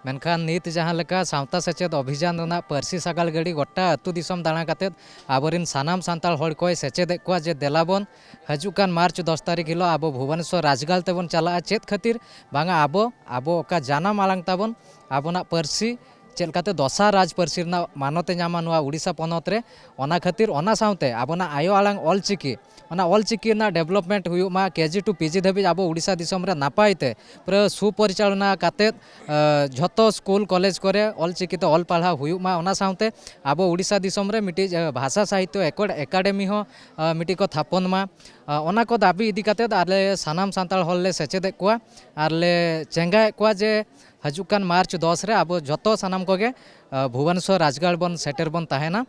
ᱢᱮᱱᱠᱷᱟᱱ ᱱᱤᱛ ᱡᱟᱦᱟᱸ ᱞᱮᱠᱟ ᱥᱟᱶᱛᱟ ᱥᱮᱪᱮᱫ ᱚᱵᱷᱤᱡᱟᱱ ᱨᱮᱱᱟᱜ ᱯᱟᱹᱨᱥᱤ ᱥᱟᱜᱟᱲ ᱜᱟᱹᱰᱤ ᱜᱚᱴᱟ ᱟᱹᱛᱩ ᱫᱤᱥᱚᱢ ᱫᱟᱬᱟ ᱠᱟᱛᱮᱫ ᱟᱵᱚᱨᱮᱱ ᱥᱟᱱᱟᱢ ᱥᱟᱱᱛᱟᱲ ᱦᱚᱲ ᱠᱚᱭ ᱥᱮᱪᱮᱫᱮᱫ ᱠᱚᱣᱟ ᱡᱮ ᱫᱮᱞᱟ ᱵᱚᱱ ᱦᱤᱡᱩᱜ ᱠᱟᱱ ᱢᱟᱨᱪ ᱫᱚᱥ ᱛᱟᱹᱨᱤᱠᱷ ᱦᱤᱞᱳᱜ ᱟᱵᱚ ᱵᱷᱩᱵᱚᱱᱮᱥᱚᱨ ᱨᱟᱡᱽᱜᱟᱲ ᱛᱮᱵᱚᱱ ᱪᱟᱞᱟᱜᱼᱟ᱾ ᱪᱮᱫ ᱠᱷᱟᱹᱛᱤᱨ? ᱵᱟᱝᱟ, ᱟᱵᱚ, ᱟᱵᱚ ᱚᱠᱟ ᱡᱟᱱᱟᱢ ᱟᱲᱟᱝ ᱛᱟᱵᱚᱱ, ᱟᱵᱚᱱᱟᱜ ᱯᱟᱹᱨᱥᱤ ᱪᱮᱫ ᱞᱮᱠᱟᱛᱮ ᱫᱚᱥᱟᱨ ᱨᱟᱡᱽ ᱯᱟᱹᱨᱥᱤ ᱨᱮᱱᱟᱜ ᱢᱟᱱᱚᱛ ᱮ ᱧᱟᱢᱟ ᱱᱚᱣᱟ ᱩᱲᱤᱥᱥᱟ ᱯᱚᱱᱚᱛ ᱨᱮ, ᱚᱱᱟ ᱠᱷᱟᱹᱛᱤᱨ ᱚᱱᱟ ᱥᱟᱶᱛᱮ ᱟᱵᱚᱱᱟᱜ ᱟᱭᱳ ᱟᱲᱟᱝ ᱚᱞ ᱪᱤᱠᱤ, ᱚᱱᱟ ᱚᱞ ᱪᱤᱠᱤ ᱨᱮᱱᱟᱜ development ᱦᱩᱭᱩᱜ ᱢᱟ, ᱠᱮ ᱡᱤ ᱴᱩ ᱯᱤ ᱡᱤ ᱫᱷᱟᱹᱵᱤᱡ ᱟᱵᱚ ᱩᱲᱤᱥᱥᱟ ᱫᱤᱥᱚᱢ ᱨᱮ ᱱᱟᱯᱟᱭ ᱛᱮ ᱯᱩᱨᱟᱹ ᱥᱩᱯᱚᱨᱤᱪᱟᱞᱚᱱᱟ ᱠᱟᱛᱮᱫ, ᱮ, ᱡᱷᱚᱛᱚ ᱥᱠᱩᱞ ᱠᱚᱞᱮᱡᱽ ᱠᱚᱨᱮ ᱚᱞ ᱪᱤᱠᱤ ᱛᱮ ᱚᱞ ᱯᱟᱲᱦᱟᱣ ᱦᱩᱭᱩᱜ ᱢᱟ, ᱚᱱᱟ ᱥᱟᱶᱛᱮ ᱟᱵᱚ ᱩᱲᱤᱥᱥᱟ ᱫᱤᱥᱚᱢ ᱨᱮ ᱢᱤᱫᱴᱤᱡ, ᱮ, ᱵᱷᱟᱥᱟ ᱥᱟᱦᱤᱛᱛᱚ ᱮᱠᱚᱰ-, ᱮᱠᱟᱰᱮᱢᱤ ᱦᱚᱸ, ᱮ, ᱢᱤᱫᱴᱤᱡ ᱠᱚ ᱛᱷᱟᱯᱚᱱ ᱢᱟ᱾ ᱮ, ᱚᱱᱟ ᱠᱚ ᱫᱟᱹᱵᱤ ᱤᱫᱤ ᱠᱟᱛᱮᱫ ᱟᱞᱮ ᱥᱟᱱᱟᱢ ᱥᱟᱱᱛᱟᱲ ᱦᱚᱲ ᱞᱮ ᱥᱮᱪᱮᱫᱮᱫ ᱠᱚᱣᱟ ᱟᱨ ᱞᱮ ᱪᱮᱸᱜᱟᱭᱮᱫ ᱠᱚᱣᱟ ᱡᱮ ᱦᱤᱡᱩᱜ ᱠᱟᱱ ᱢᱟᱨᱪ ᱫᱚᱥ ᱨᱮ ᱟᱵᱚ ᱡᱷᱚᱛᱚ ᱥᱟᱱᱟᱢ ᱠᱚᱜᱮ, ᱮ, ᱵᱷᱩᱵᱚᱱᱮᱥᱚᱨ ᱨᱟᱡᱽᱜᱟᱲ ᱵᱚᱱ ᱥᱮᱴᱮᱨ ᱵᱚᱱ ᱛᱟᱦᱮᱱᱟ᱾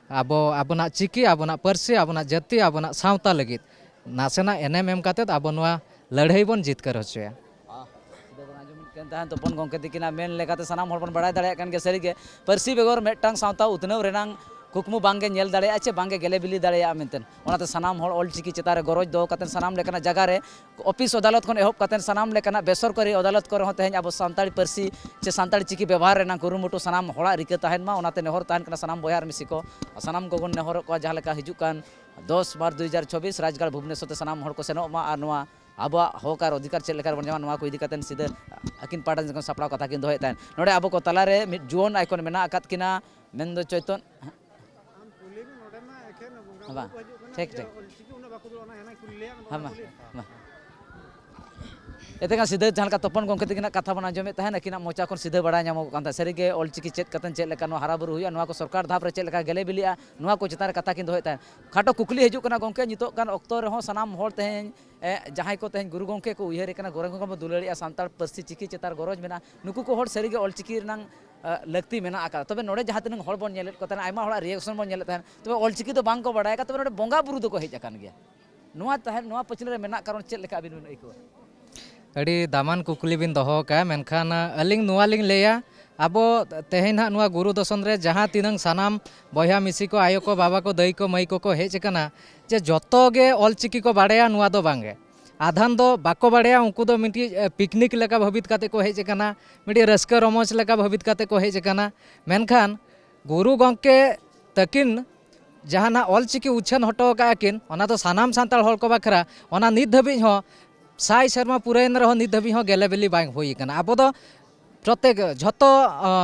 ᱟᱵᱚ, ᱟᱵᱚᱱᱟᱜ ᱪᱤᱠᱤ, ᱟᱵᱚᱱᱟᱜ ᱯᱟᱹᱨᱥᱤ, ᱟᱵᱚᱱᱟᱜ ᱡᱟᱹᱛᱤ, ᱟᱵᱚᱱᱟᱜ ᱥᱟᱶᱛᱟ ᱞᱟᱹᱜᱤᱫ ᱱᱟᱥᱮᱱᱟᱜ ᱮᱱᱮᱢ ᱮᱢ ᱠᱟᱛᱮᱫ ᱟᱵᱚ ᱱᱚᱣᱟ ᱞᱟᱹᱲᱦᱟᱹᱭ ᱵᱚᱱ ᱡᱤᱛᱠᱟᱹᱨ ᱦᱚᱪᱚᱭᱟ᱾ ᱟᱦ, ᱥᱤᱫᱷᱟᱹ ᱵᱚᱱ ᱟᱸᱡᱚᱢᱮᱫ ᱠᱟᱱ ᱛᱟᱦᱮᱸᱫ ᱛᱚᱯᱚᱱ ᱜᱚᱢᱠᱮ ᱛᱤᱠᱤᱱᱟᱜ ᱢᱮᱱ ᱞᱮᱠᱟᱛᱮ ᱥᱟᱱᱟᱢ ᱦᱚᱲ ᱵᱚᱱ ᱵᱟᱲᱟᱭ ᱫᱟᱲᱮᱭᱟᱜ ᱠᱟᱱ ᱜᱮᱭᱟ, ᱥᱟᱹᱨᱤᱜᱮ ᱯᱟᱹᱨᱥᱤ ᱵᱮᱜᱚᱨ ᱢᱤᱫᱴᱟᱝ ᱥᱟᱶᱛᱟ ᱩᱛᱱᱟᱹᱣ ᱨᱮᱱᱟᱝ ᱠᱩᱠᱢᱩ ᱵᱟᱝᱜᱮ ᱧᱮᱞ ᱫᱟᱲᱮᱭᱟᱜᱼᱟ ᱪᱮ ᱵᱟᱝᱜᱮ ᱜᱮᱞᱮ ᱵᱤᱞᱤ ᱫᱟᱲᱮᱭᱟᱜᱼᱟ ᱢᱮᱱᱛᱮ᱾ ᱚᱱᱟᱛᱮ ᱥᱟᱱᱟᱢ ᱦᱚᱲ ᱚᱞ ᱪᱤᱠᱤ ᱪᱮᱛᱟᱱ ᱨᱮ ᱜᱚᱨᱚᱡᱽ ᱫᱚᱦᱚ ᱠᱟᱛᱮᱫ ᱥᱟᱱᱟᱢ ᱞᱮᱠᱟᱱᱟᱜ ᱡᱟᱭᱜᱟ ᱨᱮ ᱚᱯᱷᱤᱥ ᱟᱫᱟᱞᱚᱛ ᱠᱷᱚᱱ ᱮᱦᱚᱵ ᱠᱟᱛᱮᱫ ᱥᱟᱱᱟᱢ ᱞᱮᱠᱟᱱᱟᱜ ᱵᱮᱥᱚᱨᱠᱟᱨᱤ ᱟᱫᱟᱞᱚᱛ ᱠᱚᱨᱮ ᱦᱚᱸ ᱛᱮᱦᱮᱧ ᱟᱵᱚ ᱥᱟᱱᱛᱟᱲᱤ ᱯᱟᱹᱨᱥᱤ ᱪᱮ ᱥᱟᱱᱛᱟᱲᱤ ᱪᱤᱠᱤ ᱵᱮᱵᱚᱦᱟᱨ ᱨᱮᱱᱟᱜ ᱠᱩᱨᱩᱢᱩᱴᱩ ᱥᱟᱱᱟᱢ ᱦᱚᱲᱟᱜ ᱨᱤᱠᱟᱹ ᱛᱟᱦᱮᱱ ᱢᱟ, ᱚᱱᱟᱛᱮ ᱱᱮᱦᱚᱨ ᱛᱟᱦᱮᱱ ᱠᱟᱱᱟ ᱥᱟᱱᱟᱢ ᱵᱚᱭᱦᱟ ᱟᱨ ᱢᱤᱥᱤ ᱠᱚ, ᱥᱟᱱᱟᱢ ᱠᱚᱵᱚᱱ ᱱᱮᱦᱚᱨᱚᱜ ᱠᱚᱣᱟ ᱡᱟᱦᱟᱸ ᱞᱮᱠᱟ ᱦᱤᱡᱩᱜ ᱠᱟᱱ ᱫᱚᱥ ᱢᱟᱨᱪ ᱫᱩ ᱦᱟᱡᱟᱨ ᱪᱚᱵᱵᱤᱥ ᱨᱟᱡᱽᱜᱟᱲ ᱵᱷᱩᱵᱽᱱᱮᱥᱚᱨ ᱛᱮ ᱥᱟᱱᱟᱢ ᱦᱚᱲ ᱠᱚ ᱥᱮᱱᱚᱜ ᱢᱟ ᱟᱨ ᱱᱚᱣᱟ ᱟᱵᱚᱣᱟᱜ ᱦᱚᱠ ᱟᱨ ᱚᱫᱷᱤᱠᱟᱨ ᱪᱮᱫ ᱞᱮᱠᱟ ᱨᱮᱵᱚᱱ ᱧᱟᱢᱟ, ᱱᱚᱣᱟ ᱠᱚ ᱤᱫᱤ ᱠᱟᱛᱮᱫ ᱥᱤᱫᱷᱟᱹ ᱟᱹᱠᱤᱱ ᱯᱟᱦᱴᱟ ᱥᱮᱫ ᱠᱷᱚᱱ ᱥᱟᱯᱲᱟᱣ ᱠᱟᱛᱷᱟ ᱠᱤᱱ ᱫᱚᱦᱚᱭᱮᱫ ᱛᱟᱦᱮᱸᱫ᱾ ᱱᱚᱰᱮ ᱟᱵᱚ ᱠᱚ ᱛᱟᱞᱟᱨᱮ ᱢᱤᱫ ᱡᱩᱣᱟᱹᱱ ᱟᱭᱠᱚᱱ ᱢᱮᱱᱟᱜ ᱟᱠᱟᱫ ᱠᱤᱱᱟ, ᱢᱮᱱᱫᱚ ᱪᱳᱭᱛᱚᱱ ᱟᱢ ᱠᱩᱞᱤ ᱢᱮ, ᱱᱚᱰᱮ ᱢᱟ ᱮᱠᱷᱮᱱ ᱵᱚᱸᱜᱟ ᱵᱩᱨᱩ ᱵᱟᱝ, ᱠᱚ ᱦᱤᱡᱩᱜ ᱠᱟᱱᱟ, ᱴᱷᱤᱠ, ᱡᱮ ᱴᱷᱤᱠ᱾ ᱚᱞᱪᱤᱠᱤ ᱩᱱᱟᱹᱜ ᱵᱟᱠᱚ ᱫᱩᱲᱩᱵᱼᱟ, ᱚᱱᱟ ᱦᱮᱱᱟᱝ ᱠᱩᱞᱤ ᱞᱮᱭᱟ, ᱦᱮᱸ, ᱵᱟᱠᱚ ᱢᱟ, ᱠᱩᱞᱤ᱾ ᱢᱟ᱾ ᱮᱛᱮ ᱠᱷᱟᱱ ᱥᱤᱫᱷᱟᱹ ᱡᱟᱦᱟᱸ ᱞᱮᱠᱟ ᱛᱚᱯᱚᱱ ᱜᱚᱢᱠᱮ ᱛᱟᱹᱠᱤᱱᱟᱜ ᱠᱟᱛᱷᱟ ᱵᱚᱱ ᱟᱸᱡᱚᱢᱮᱫ ᱛᱟᱦᱮᱸᱫ, ᱟᱹᱠᱤᱱᱟᱜ ᱢᱚᱪᱟ ᱠᱷᱚᱱ ᱥᱤᱫᱷᱟᱹ ᱵᱟᱲᱟᱭ ᱧᱟᱢᱚᱜ ᱠᱟᱱ ᱛᱟᱦᱮᱸᱫ, ᱥᱟᱹᱨᱤᱜᱮ ᱚᱞᱪᱤᱠᱤ ᱪᱮᱫ ᱠᱟᱛᱮ ᱪᱮᱫ ᱞᱮᱠᱟ ᱱᱚᱣᱟ ᱦᱟᱨᱟᱵᱩᱨᱩ ᱦᱩᱭᱩᱜᱼᱟ, ᱱᱚᱣᱟ ᱠᱚ ᱥᱚᱨᱠᱟᱨ ᱫᱷᱟᱯ ᱨᱮ ᱪᱮᱫ ᱞᱮᱠᱟ ᱜᱮᱞᱮ ᱵᱤᱞᱤᱜᱼᱟ, ᱱᱚᱣᱟ ᱠᱚ ᱪᱮᱛᱟᱱ ᱨᱮ ᱠᱟᱛᱷᱟ ᱠᱤᱱ ᱫᱚᱦᱚᱭᱮᱫ ᱛᱟᱦᱮᱸᱫ᱾ ᱠᱷᱟᱴᱚ ᱠᱩᱠᱞᱤ ᱦᱤᱡᱩᱜ ᱠᱟᱱᱟ ᱜᱚᱢᱠᱮ, ᱱᱤᱛᱚᱜ ᱜᱟᱱ ᱚᱠᱛᱚ ᱨᱮᱦᱚᱸ ᱥᱟᱱᱟᱢ ᱦᱚᱲ ᱛᱮᱦᱮᱧ, ᱮ, ᱡᱟᱦᱟᱸᱭ ᱠᱚ ᱛᱮᱦᱮᱧ ᱜᱩᱨᱩ ᱜᱚᱢᱠᱮ ᱠᱚ ᱩᱭᱦᱟᱹᱨᱮ ᱠᱟᱱᱟ, ᱜᱩᱨᱩ ᱜᱚᱢᱠᱮ ᱵᱚᱱ ᱫᱩᱞᱟᱹᱲᱮᱜᱼᱟ, ᱥᱟᱱᱛᱟᱲ ᱯᱟᱹᱨᱥᱤ ᱪᱤᱠᱤ ᱪᱮᱛᱟᱱ ᱜᱚᱨᱚᱡᱽ ᱢᱮᱱᱟᱜᱼᱟ, ᱱᱩᱠᱩ ᱠᱚ ᱦᱚᱲ ᱥᱟᱹᱨᱤᱜᱮ ᱚᱞᱪᱤᱠᱤ ᱨᱮᱱᱟᱝ, ᱮ, ᱞᱟᱹᱠᱛᱤ ᱢᱮᱱᱟᱜ ᱟᱠᱟᱫᱟ᱾ ᱛᱚᱵᱮ ᱱᱚᱰᱮ ᱡᱟᱦᱟᱸ ᱛᱤᱱᱟᱹᱜ ᱦᱚᱲ ᱵᱚᱱ ᱧᱮᱞᱮᱫ ᱠᱚ ᱛᱟᱦᱮᱱᱟ, ᱟᱭᱢᱟ ᱦᱚᱲᱟᱜ reaction ᱵᱚᱱ ᱧᱮᱞᱮᱫ ᱛᱟᱦᱮᱱ, ᱛᱚᱵᱮ ᱚᱞᱪᱤᱠᱤ ᱫᱚ ᱵᱟᱝ ᱠᱚ ᱵᱟᱲᱟᱭ ᱟᱠᱟᱫ, ᱛᱚᱵᱮ ᱱᱚᱰᱮ ᱵᱚᱸᱜᱟ ᱵᱩᱨᱩ ᱫᱚᱠᱚ ᱦᱮᱡ ᱟᱠᱟᱱ ᱜᱮᱭᱟ᱾ ᱱᱚᱣᱟ ᱛᱟᱦᱮᱸ, ᱱᱚᱣᱟ ᱯᱟᱹᱪᱷᱞᱟᱹ ᱨᱮ ᱢᱮᱱᱟᱜ ᱠᱟᱨᱚᱱ ᱪᱮᱫ ᱞᱮᱠᱟ ᱟᱹᱵᱤᱱ ᱵᱤᱱ ᱟᱹᱭᱠᱟᱹᱣᱟ? ᱟᱹᱰᱤ ᱫᱟᱢᱟᱱ ᱠᱩᱠᱞᱤ ᱵᱤᱱ ᱫᱚᱦᱚ ᱟᱠᱟᱫᱼᱟ, ᱢᱮᱱᱠᱷᱟᱱ, ᱟ, ᱟᱹᱞᱤᱧ ᱱᱚᱣᱟ ᱞᱤᱧ ᱞᱟᱹᱭᱟ, ᱟᱵᱚ ᱛᱮᱦᱮᱧ ᱱᱟᱦᱟᱜ ᱱᱚᱣᱟ ᱜᱩᱨᱩ ᱫᱚᱥᱚᱱ ᱨᱮ ᱡᱟᱦᱟᱸ ᱛᱤᱱᱟᱹᱝ ᱥᱟᱱᱟᱢ ᱵᱚᱭᱦᱟ ᱢᱤᱥᱤ ᱠᱚ, ᱟᱭᱳ ᱠᱚ, ᱵᱟᱵᱟ ᱠᱚ, ᱫᱟᱹᱭ ᱠᱚ, ᱢᱟᱹᱭ ᱠᱚᱠᱚ ᱦᱮᱡ ᱟᱠᱟᱱᱟ, ᱡᱮ ᱡᱚᱛᱚ ᱜᱮ ᱚᱞᱪᱤᱠᱤ ᱠᱚ ᱵᱟᱲᱟᱭᱟ, ᱱᱚᱣᱟ ᱫᱚ ᱵᱟᱝ ᱜᱮ᱾ ᱟᱫᱷᱟᱱ ᱫᱚ ᱵᱟᱠᱚ ᱵᱟᱲᱟᱭᱟ, ᱩᱱᱠᱩ ᱫᱚ ᱢᱤᱫᱴᱤᱡ, ᱮ, picnic ᱞᱮᱠᱟ ᱵᱷᱟᱹᱵᱤᱛ ᱠᱟᱛᱮ ᱠᱚ ᱦᱮᱡ ᱟᱠᱟᱱᱟ, ᱢᱤᱫᱴᱤᱡ ᱨᱟᱹᱥᱠᱟᱹ ᱨᱚᱢᱚᱡᱽ ᱞᱮᱠᱟ ᱵᱷᱟᱹᱵᱤᱛ ᱠᱟᱛᱮ ᱠᱚ ᱦᱮᱡ ᱟᱠᱟᱱᱟ᱾ ᱢᱮᱱᱠᱷᱟᱱ ᱜᱩᱨᱩ ᱜᱚᱢᱠᱮ ᱛᱟᱹᱠᱤᱱ ᱡᱟᱦᱟᱱᱟᱜ ᱚᱞᱪᱤᱠᱤ ᱩᱪᱷᱟᱹᱱ ᱦᱚᱴᱚ ᱟᱠᱟᱫᱼᱟ ᱠᱤᱱ, ᱚᱱᱟ ᱫᱚ ᱥᱟᱱᱟᱢ ᱥᱟᱱᱛᱟᱲ ᱦᱚᱲ ᱠᱚ ᱵᱟᱠᱷᱨᱟ, ᱚᱱᱟ ᱱᱤᱛ ᱫᱷᱟᱹᱵᱤᱡ ᱦᱚᱸ ᱥᱟᱭ ᱥᱮᱨᱢᱟ ᱯᱩᱨᱟᱹᱭᱮᱱ ᱨᱮᱦᱚᱸ ᱱᱤᱛ ᱫᱷᱟᱹᱵᱤᱡ ᱦᱚᱸ ᱜᱮᱞᱮ ᱵᱤᱞᱤ ᱵᱟᱝ ᱦᱩᱭ ᱟᱠᱟᱱᱟ᱾ ᱟᱵᱚ ᱫᱚ ᱯᱨᱚᱛᱮᱠ, ᱡᱷᱚᱛᱚ,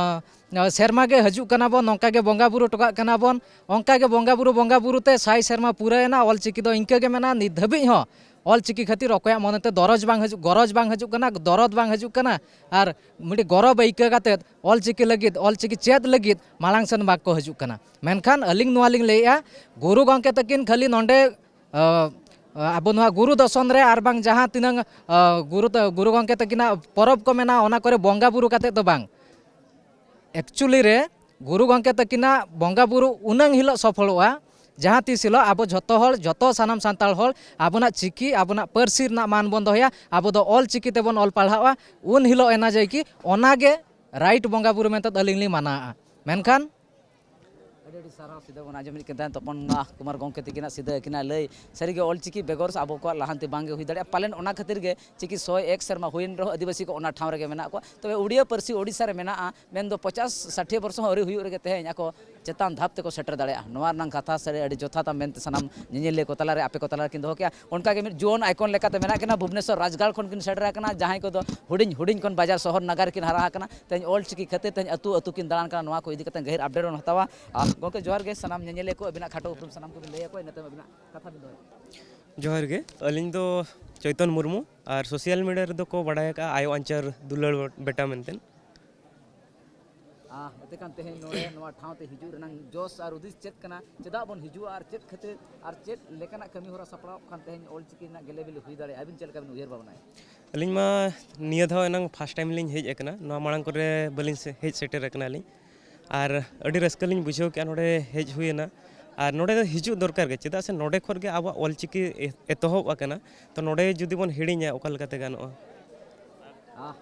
ᱟᱸ, ᱥᱮᱨᱢᱟ ᱜᱮ ᱦᱤᱡᱩᱜ ᱠᱟᱱᱟ ᱵᱚᱱ, ᱱᱚᱝᱠᱟ ᱜᱮ ᱵᱚᱸᱜᱟ ᱵᱩᱨᱩ ᱦᱚᱴᱚ ᱠᱟᱜ ᱠᱟᱱᱟ ᱵᱚᱱ, ᱚᱱᱠᱟ ᱜᱮ ᱵᱚᱸᱜᱟ ᱵᱩᱨᱩ, ᱵᱚᱸᱜᱟ ᱵᱩᱨᱩ ᱛᱮ ᱥᱟᱭ ᱥᱮᱨᱢᱟ ᱯᱩᱨᱟᱹᱣᱮᱱᱟ, ᱚᱞᱪᱤᱠᱤ ᱫᱚ ᱤᱱᱠᱟᱹ ᱜᱮ ᱢᱮᱱᱟᱜᱼᱟ᱾ ᱱᱤᱛ ᱫᱷᱟᱹᱵᱤᱡ ᱦᱚᱸ ᱚᱞᱪᱤᱠᱤ ᱠᱷᱟᱹᱛᱤᱨ ᱚᱠᱚᱭᱟᱜ ᱢᱚᱱᱮᱛᱮ ᱫᱚᱨᱚᱡᱽ ᱵᱟᱝ ᱦᱤᱡᱩᱜ, ᱜᱚᱨᱚᱡᱽ ᱵᱟᱝ ᱦᱤᱡᱩᱜ ᱠᱟᱱᱟ, ᱫᱚᱨᱚᱫ ᱵᱟᱝ ᱦᱤᱡᱩᱜ ᱠᱟᱱᱟ, ᱟᱨ ᱢᱤᱫᱴᱤᱡ ᱜᱚᱨᱚᱵᱽ ᱟᱹᱭᱠᱟᱹᱣ ᱠᱟᱛᱮᱫ ᱚᱞᱪᱤᱠᱤ ᱞᱟᱹᱜᱤᱫ, ᱚᱞᱪᱤᱠᱤ ᱪᱮᱫ ᱞᱟᱹᱜᱤᱫ ᱢᱟᱲᱟᱝ ᱥᱮᱱ ᱵᱟᱠᱚ ᱦᱤᱡᱩᱜ ᱠᱟᱱᱟ᱾ ᱢᱮᱱᱠᱷᱟᱱ ᱟᱹᱞᱤᱧ ᱱᱚᱣᱟ ᱞᱤᱧ ᱞᱟᱹᱭᱮᱫᱼᱟ, ᱜᱩᱨᱩ ᱜᱚᱢᱠᱮ ᱛᱟᱹᱠᱤᱱ ᱠᱷᱟᱹᱞᱤ ᱱᱚᱰᱮ, ᱟᱹ, ᱟᱵᱚ ᱱᱚᱣᱟ ᱜᱩᱨᱩ ᱫᱚᱥᱚᱱ ᱨᱮ ᱟᱨ ᱵᱟᱝ ᱡᱟᱦᱟᱸ ᱛᱤᱱᱟᱹᱝ, ᱟᱹ, ᱜᱩᱨᱩ ᱛᱟ-, ᱜᱩᱨᱩ ᱜᱚᱢᱠᱮ ᱛᱟᱹᱠᱤᱱᱟᱜ ᱯᱚᱨᱚᱵᱽ ᱠᱚ ᱢᱮᱱᱟᱜᱼᱟ, ᱚᱱᱟ ᱠᱚᱨᱮ ᱵᱚᱸᱜᱟ ᱵᱩᱨᱩ ᱠᱟᱛᱮᱫ ᱫᱚ ᱵᱟᱝ᱾ Actually ᱨᱮ ᱜᱩᱨᱩ ᱜᱚᱢᱠᱮ ᱛᱟᱹᱠᱤᱱᱟᱜ ᱵᱚᱸᱜᱟ ᱵᱩᱨᱩ ᱩᱱᱟᱹᱝ ᱦᱤᱞᱳᱜ ᱥᱚᱯᱷᱚᱞᱚᱜᱼᱟ, ᱡᱟᱦᱟᱸ ᱛᱤᱥ ᱦᱤᱞᱳᱜ ᱟᱵᱚ ᱡᱷᱚᱛᱚ ᱦᱚᱲ, ᱡᱷᱚᱛᱚ ᱥᱟᱱᱟᱢ ᱥᱟᱱᱛᱟᱲ ᱦᱚᱲ ᱟᱵᱚᱱᱟᱜ ᱪᱤᱠᱤ, ᱟᱵᱚᱱᱟᱜ ᱯᱟᱹᱨᱥᱤ ᱨᱮᱱᱟᱜ ᱢᱟᱱ ᱵᱚᱱ ᱫᱚᱦᱚᱭᱟ, ᱟᱵᱚ ᱫᱚ ᱚᱞ ᱪᱤᱠᱤ ᱛᱮᱵᱚᱱ ᱚᱞ ᱯᱟᱲᱦᱟᱜᱼᱟ, ᱩᱱ ᱦᱤᱞᱳᱜ ᱮᱱᱟ ᱡᱮ ᱠᱤ ᱚᱱᱟᱜᱮ right ᱵᱚᱸᱜᱟ ᱵᱩᱨᱩ ᱢᱮᱱᱛᱮ ᱟᱹᱞᱤᱧ ᱞᱤᱧ ᱢᱟᱱᱟᱣᱟ᱾ ᱢᱮᱱᱠᱷᱟᱱ ᱟᱹᱰᱤ ᱟᱹᱰᱤ ᱥᱟᱨᱦᱟᱣ᱾ ᱥᱤᱫᱟᱹ ᱵᱚᱱ ᱟᱸᱡᱚᱢᱮᱫ ᱠᱟᱱ ᱛᱟᱦᱮᱸ ᱛᱚᱯᱚᱱ ᱠᱩᱢᱟᱨ ᱜᱚᱢᱠᱮ ᱛᱟᱹᱠᱤᱱᱟᱜ ᱥᱤᱫᱟᱹ ᱟᱹᱠᱤᱱᱟᱜ ᱞᱟᱹᱭ, ᱥᱟᱹᱨᱤᱜᱮ ᱚᱞ ᱪᱤᱠᱤ ᱵᱮᱜᱚᱨ ᱟᱵᱚ ᱠᱚᱣᱟᱜ ᱞᱟᱦᱟᱱᱛᱤ ᱵᱟᱝᱜᱮ ᱦᱩᱭ ᱫᱟᱲᱮᱭᱟᱜᱼᱟ᱾ ᱯᱟᱞᱮᱱ ᱚᱱᱟ ᱠᱷᱟᱹᱛᱤᱨ ᱜᱮ ᱪᱤᱠᱤ ᱥᱚᱭ ᱮᱠ ᱥᱮᱨᱢᱟ ᱦᱩᱭᱮᱱ ᱨᱮᱦᱚᱸ ᱟᱹᱫᱤᱵᱟᱹᱥᱤ ᱠᱚ ᱚᱱᱟ ᱴᱷᱟᱶ ᱨᱮᱜᱮ ᱢᱮᱱᱟᱜ ᱠᱚᱣᱟ᱾ ᱛᱚᱵᱮ ᱩᱲᱤᱭᱟᱹ ᱯᱟᱹᱨᱥᱤ ᱳᱰᱤᱥᱟ ᱨᱮ ᱢᱮᱱᱟᱜᱼᱟ, ᱢᱮᱱᱫᱚ ᱯᱚᱪᱟᱥ ᱥᱟᱴᱷᱤᱭᱟᱹ ᱵᱚᱨᱥᱚ ᱦᱚᱸ ᱟᱹᱣᱨᱤ ᱦᱩᱭᱩᱜ ᱨᱮᱜᱮ ᱛᱮᱦᱮᱧ ᱟᱠᱚ ᱪᱮᱛᱟᱱ ᱫᱷᱟᱯ ᱛᱮᱠᱚ ᱥᱮᱴᱮᱨ ᱫᱟᱲᱮᱭᱟᱜᱼᱟ᱾ ᱱᱚᱣᱟ ᱨᱮᱱᱟᱜ ᱠᱟᱛᱷᱟ ᱥᱟᱹᱨᱤ ᱟᱹᱰᱤ ᱡᱚᱛᱷᱟᱛᱟ ᱢᱮᱱᱛᱮ ᱥᱟᱱᱟᱢ ᱧᱮᱧᱮᱞᱤᱭᱟᱹ ᱠᱚ ᱛᱟᱞᱟᱨᱮ, ᱟᱯᱮ ᱠᱚ ᱛᱟᱞᱟᱨᱮ ᱠᱤᱱ ᱫᱚᱦᱚ ᱠᱮᱜᱼᱟ᱾ ᱚᱱᱠᱟᱜᱮ ᱢᱤᱫ ᱡᱩᱣᱟᱹᱱ icon ᱞᱮᱠᱟᱛᱮ ᱢᱮᱱᱟᱜ ᱠᱤᱱᱟ, ᱵᱷᱩᱵᱽᱱᱮᱥᱚᱨ ᱨᱟᱡᱽᱜᱟᱲ ᱠᱷᱚᱱ ᱠᱤᱱ ᱥᱮᱴᱮᱨ ᱟᱠᱟᱱᱟ, ᱡᱟᱦᱟᱸᱭ ᱠᱚᱫᱚ ᱦᱩᱰᱤᱧ ᱦᱩᱰᱤᱧ ᱠᱷᱚᱱ ᱵᱟᱡᱟᱨ ᱥᱚᱦᱚᱨ ᱱᱟᱜᱟᱨ ᱨᱮᱠᱤᱱ ᱦᱟᱨᱟ ᱟᱠᱟᱱᱟ᱾ ᱛᱮᱦᱮᱧ ᱚᱞ ᱪᱤᱠᱤ ᱠᱷᱟᱹᱛᱤᱨ ᱛᱮᱦᱮᱧ ᱟᱹᱛᱩ ᱟᱹᱛᱩ ᱠᱤᱱ ᱫᱟᱬᱟᱱ ᱠᱟᱱᱟ᱾ ᱱᱚᱣᱟ ᱠᱚ ᱤᱫᱤ ᱠᱟᱛᱮ ᱜᱟᱹᱦᱤᱨ update ᱵᱚᱱ ᱦᱟᱛᱟᱣᱟ᱾ ᱟᱨ ᱜᱚᱢᱠᱮ ᱡᱚᱦᱟᱨ ᱜᱮ, ᱥᱟᱱᱟᱢ ᱧᱮᱧᱮᱞᱤᱭᱟᱹ ᱠᱚ ᱟᱹᱵᱤᱱᱟᱜ ᱠᱷᱟᱴᱚ ᱩᱯᱨᱩᱢ ᱥᱟᱱᱟᱢ ᱠᱚᱵᱤᱱ ᱞᱟᱹᱭ ᱟᱠᱚᱣᱟ, ᱤᱱᱟᱹ ᱛᱟᱭᱚᱢ ᱟᱹᱵᱤᱱᱟᱜ ᱠᱟᱛᱷᱟ ᱵᱤᱱ ᱫᱚᱦᱚᱭᱟ᱾ ᱡᱚᱦᱟᱨ ᱜᱮ, ᱟᱹᱞᱤᱧ ᱫᱚ ᱪᱚᱭᱛᱚᱱ ᱢᱩᱨᱢᱩ, ᱟᱨ ᱥᱳᱥᱟᱞ ᱢᱤᱰᱤᱭᱟ ᱨᱮᱫᱚ ᱠᱚ ᱵᱟᱲᱟᱭ ᱟᱠᱟᱫᱼᱟ ᱟᱭᱳ ᱟᱧᱪᱟᱨ ᱫᱩᱞᱟᱹᱲ ᱵᱮᱴᱟ ᱢᱮᱱᱛᱮ᱾ ᱟᱦ, ᱮᱱᱛᱮ ᱠᱷᱟᱱ ᱛᱮᱦᱮᱧ ᱱᱚᱰᱮ ᱱᱚᱣᱟ ᱴᱷᱟᱶ ᱛᱮ ᱦᱤᱡᱩᱜ ᱨᱮᱱᱟᱜ ᱡᱚᱥ ᱟᱨ ᱦᱩᱫᱤᱥ ᱪᱮᱫ ᱠᱟᱱᱟ? ᱪᱮᱫᱟᱜ ᱵᱚᱱ ᱦᱤᱡᱩᱜᱼᱟ ᱟᱨ ᱪᱮᱫ ᱠᱷᱟᱹᱛᱤᱨ ᱟᱨ ᱪᱮᱫ ᱞᱮᱠᱟᱱᱟᱜ ᱠᱟᱹᱢᱤ ᱦᱚᱨᱟ ᱥᱟᱯᱲᱟᱣ ᱠᱟᱱ ᱛᱮᱦᱮᱧ ᱚᱞ ᱪᱤᱠᱤ ᱨᱮᱱᱟᱜ ᱜᱮᱞᱮ ᱵᱤᱞᱤ ᱦᱩᱭ ᱫᱟᱲᱮᱭᱟᱜᱼᱟ? ᱟᱹᱵᱤᱱ ᱪᱮᱫ ᱞᱮᱠᱟ ᱵᱤᱱ ᱩᱭᱦᱟᱹᱨ ᱵᱷᱟᱵᱽᱱᱟᱭᱟ? ᱟᱹᱞᱤᱧ ᱢᱟ ᱱᱤᱭᱟᱹ ᱫᱷᱟᱣ ᱮᱱᱟᱝ ᱯᱷᱟᱥᱴ ᱴᱟᱭᱤᱢ ᱞᱤᱧ ᱦᱮᱡ ᱟᱠᱟᱱᱟ, ᱱᱚᱣᱟ ᱢᱟᱲᱟᱝ ᱠᱚᱨᱮ ᱵᱟᱹᱞᱤᱧ ᱥᱮ-, ᱦᱮᱡ ᱥᱮᱴᱮᱨ ᱟᱠᱟᱱᱟ ᱞᱤᱧ᱾ ᱟᱨ ᱟᱹᱰᱤ ᱨᱟᱹᱥᱠᱟᱹ ᱞᱤᱧ ᱵᱩᱡᱷᱟᱹᱣ ᱠᱮᱜᱼᱟ ᱱᱚᱰᱮ ᱦᱮᱡ ᱦᱩᱭᱮᱱᱟ᱾ ᱟᱨ ᱱᱚᱰᱮ ᱫᱚ ᱦᱤᱡᱩᱜ ᱫᱚᱨᱠᱟᱨ ᱜᱮ, ᱪᱮᱫᱟᱜ ᱥᱮ ᱱᱚᱰᱮ ᱠᱷᱚᱱ ᱜᱮ ᱟᱵᱚᱣᱟᱜ ᱚᱞ ᱪᱤᱠᱤ ᱮ-, ᱮᱛᱚᱦᱚᱵ ᱟᱠᱟᱱᱟ᱾ ᱛᱚ ᱱᱚᱰᱮ ᱡᱩᱫᱤ ᱵᱚᱱ ᱦᱤᱲᱤᱧᱟ, ᱚᱠᱟ ᱞᱮᱠᱟᱛᱮ ᱜᱟᱱᱚᱜᱼᱟ? ᱟᱦ,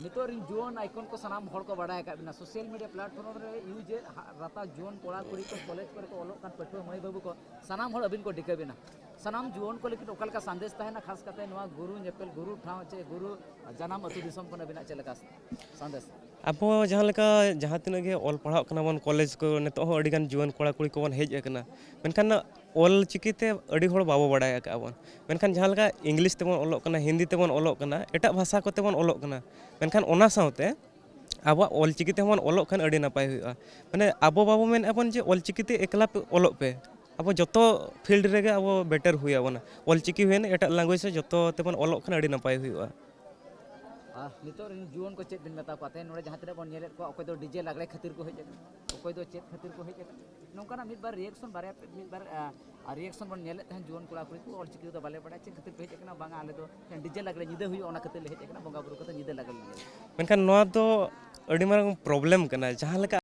ᱱᱤᱛᱚᱜ ᱨᱤᱱ ᱡᱩᱣᱟᱹᱱ ᱟᱭᱠᱚᱱ ᱠᱚ ᱥᱟᱱᱟᱢ ᱦᱚᱲ ᱠᱚ ᱵᱟᱲᱟᱭ ᱟᱠᱟᱫ ᱵᱤᱱᱟ, ᱥᱳᱥᱟᱞ ᱢᱤᱰᱤᱭᱟ ᱯᱞᱟᱴᱯᱷᱚᱨᱢ ᱨᱮ ᱤᱭᱩᱡᱮᱫ ᱦᱟ-, ᱨᱟᱛᱟ ᱡᱩᱣᱟᱹᱱ ᱠᱚᱲᱟ ᱠᱩᱲᱤ ᱠᱚ ᱠᱚᱞᱮᱡᱽ ᱠᱚᱨᱮ ᱠᱚ ᱚᱞᱚᱜ ᱠᱟᱱ ᱯᱟᱹᱴᱷᱩᱣᱟᱹ ᱢᱟᱹᱭ ᱵᱟᱹᱵᱩ ᱠᱚ ᱥᱟᱱᱟᱢ ᱦᱚᱲ ᱟᱹᱵᱤᱱ ᱠᱚ ᱴᱷᱤᱠᱟᱹ ᱵᱤᱱᱟ᱾ ᱥᱟᱱᱟᱢ ᱡᱩᱣᱟᱹᱱ ᱠᱚ ᱞᱟᱹᱜᱤᱫ ᱚᱠᱟ ᱞᱮᱠᱟ ᱥᱟᱸᱫᱮᱥ ᱛᱟᱦᱮᱱᱟ, ᱠᱷᱟᱥ ᱠᱟᱛᱮ ᱱᱚᱣᱟ ᱜᱩᱨᱩ ᱧᱮᱯᱮᱞ, ᱜᱩᱨᱩ ᱴᱷᱟᱶ ᱪᱮ ᱜᱩᱨᱩ ᱡᱟᱱᱟᱢ ᱟᱹᱛᱩ ᱫᱤᱥᱚᱢ ᱠᱷᱚᱱ ᱟᱹᱵᱤᱱᱟᱜ ᱪᱮᱫ ᱞᱮᱠᱟ ᱥᱟᱸᱫᱮᱥ? ᱟᱵᱚ ᱡᱟᱦᱟᱸ ᱞᱮᱠᱟ ᱡᱟᱦᱟᱸ ᱛᱤᱱᱟᱹᱜ ᱜᱮ ᱚᱞ ᱯᱟᱲᱦᱟᱜ ᱠᱟᱱᱟ ᱵᱚᱱ, ᱠᱚᱞᱮᱡᱽ ᱠᱚ ᱱᱤᱛᱚᱜ ᱦᱚᱸ ᱟᱹᱰᱤ ᱜᱟᱱ ᱡᱩᱣᱟᱹᱱ ᱠᱚᱲᱟ ᱠᱩᱲᱤ ᱠᱚᱵᱚᱱ ᱦᱮᱡ ᱟᱠᱟᱱᱟ, ᱢᱮᱱᱠᱷᱟᱱ ᱚᱞ ᱪᱤᱠᱤ ᱛᱮ ᱟᱹᱰᱤ ᱦᱚᱲ ᱵᱟᱵᱚ ᱵᱟᱲᱟᱭ ᱟᱠᱟᱫᱼᱟ ᱵᱚᱱ᱾ ᱢᱮᱱᱠᱷᱟᱱ ᱡᱟᱦᱟᱸ ᱞᱮᱠᱟ ᱤᱝᱞᱤᱥ ᱛᱮᱵᱚᱱ ᱚᱞᱚᱜ ᱠᱟᱱᱟ, ᱦᱤᱱᱫᱤ ᱛᱮᱵᱚᱱ ᱚᱞᱚᱜ ᱠᱟᱱᱟ, ᱮᱴᱟᱜ ᱵᱷᱟᱥᱟ ᱠᱚᱛᱮ ᱵᱚᱱ ᱚᱞᱚᱜ ᱠᱟᱱᱟ, ᱢᱮᱱᱠᱷᱟᱱ ᱚᱱᱟ ᱥᱟᱶᱛᱮ ᱟᱵᱚᱣᱟᱜ ᱚᱞ ᱪᱤᱠᱤ ᱛᱮᱦᱚᱸ ᱵᱚᱱ ᱚᱞᱚᱜ ᱠᱷᱟᱱ ᱟᱹᱰᱤ ᱱᱟᱯᱟᱭ ᱦᱩᱭᱩᱜᱼᱟ᱾ ᱢᱟᱱᱮ ᱟᱵᱚ ᱵᱟᱵᱚ ᱢᱮᱱᱮᱫᱼᱟ ᱵᱚᱱ ᱡᱮ ᱚᱞ ᱪᱤᱠᱤ ᱛᱮ ᱮᱠᱞᱟ ᱯᱮ ᱚᱞᱚᱜ ᱯᱮ, ᱟᱵᱚ ᱡᱚᱛᱚ ᱯᱷᱤᱞᱰ ᱨᱮᱜᱮ ᱟᱵᱚ ᱵᱮᱴᱟᱨ ᱦᱩᱭ ᱟᱵᱚᱱᱟ᱾ ᱚᱞ ᱪᱤᱠᱤ ᱦᱩᱭᱮᱱ, ᱮᱴᱟᱜ ᱞᱮᱝᱜᱩᱭᱮᱡᱽ ᱥᱮ ᱡᱚᱛᱚ ᱛᱮᱵᱚᱱ ᱚᱞᱚᱜ ᱠᱷᱟᱱ ᱟᱹᱰᱤ ᱱᱟᱯᱟᱭ ᱦᱩᱭᱩᱜᱼᱟ᱾ ᱟᱨ ᱱᱤᱛᱚᱜ ᱨᱮᱱ ᱡᱩᱣᱟᱹᱱ ᱠᱚ ᱪᱮᱫ ᱵᱤᱱ ᱢᱮᱛᱟ ᱠᱚᱣᱟ? ᱛᱮᱦᱮᱧ ᱱᱚᱰᱮ ᱡᱟᱦᱟᱸ ᱛᱤᱱᱟᱹᱜ ᱵᱚᱱ ᱧᱮᱞᱮᱫ ᱠᱚᱣᱟ, ᱚᱠᱚᱭ ᱫᱚ ᱰᱤᱡᱮ ᱞᱟᱜᱽᱲᱮ ᱠᱷᱟᱹᱛᱤᱨ ᱠᱚ ᱦᱮᱡ ᱟᱠᱟᱱᱟ, ᱚᱠᱚᱭ ᱫᱚ ᱪᱮᱫ ᱠᱷᱟᱹᱛᱤᱨ ᱠᱚ ᱦᱮᱡ ᱟᱠᱟᱱᱟ, ᱱᱚᱝᱠᱟᱱᱟᱜ ᱢᱤᱫ ᱵᱟᱨ ᱨᱤᱭᱮᱠᱥᱚᱱ, ᱵᱟᱨᱭᱟ ᱯᱮ, ᱢᱤᱫ ᱵᱟᱨ, ᱟ, ᱟᱨ ᱨᱤᱭᱮᱠᱥᱚᱱ ᱵᱚᱱ ᱧᱮᱞᱮᱫ ᱛᱟᱦᱮᱸᱫ, ᱡᱩᱣᱟᱹᱱ ᱠᱚᱲᱟ ᱠᱩᱲᱤ ᱠᱚ ᱚᱞ ᱪᱤᱠᱤ ᱫᱚ ᱵᱟᱞᱮ ᱵᱟᱲᱟᱭᱟ, ᱪᱮᱫ ᱠᱷᱟᱹᱛᱤᱨ ᱯᱮ ᱦᱮᱡ ᱟᱠᱟᱱᱟ? ᱵᱟᱝᱟ, ᱟᱞᱮ ᱫᱚ ᱰᱤᱡᱮ ᱞᱟᱜᱽᱲᱮ ᱧᱤᱫᱟᱹ ᱦᱩᱭᱩᱜᱼᱟ, ᱚᱱᱟ ᱠᱷᱟᱹᱛᱤᱨ ᱞᱮ ᱦᱮᱡ ᱟᱠᱟᱱᱟ, ᱵᱚᱸᱜᱟ ᱵᱩᱨᱩ ᱠᱟᱛᱮ ᱧᱤᱫᱟᱹ ᱞᱟᱜᱽᱲᱮ ᱞᱮ ᱧᱮᱞᱟ᱾ ᱢᱮᱱᱠᱷᱟᱱ ᱱᱚᱣᱟ ᱫᱚ ᱟᱹᱰᱤ ᱢᱟᱨᱟᱝ ᱯᱨᱚᱵᱞᱮᱢ ᱠᱟᱱᱟ᱾ ᱡᱟᱦᱟᱸ ᱞᱮᱠᱟ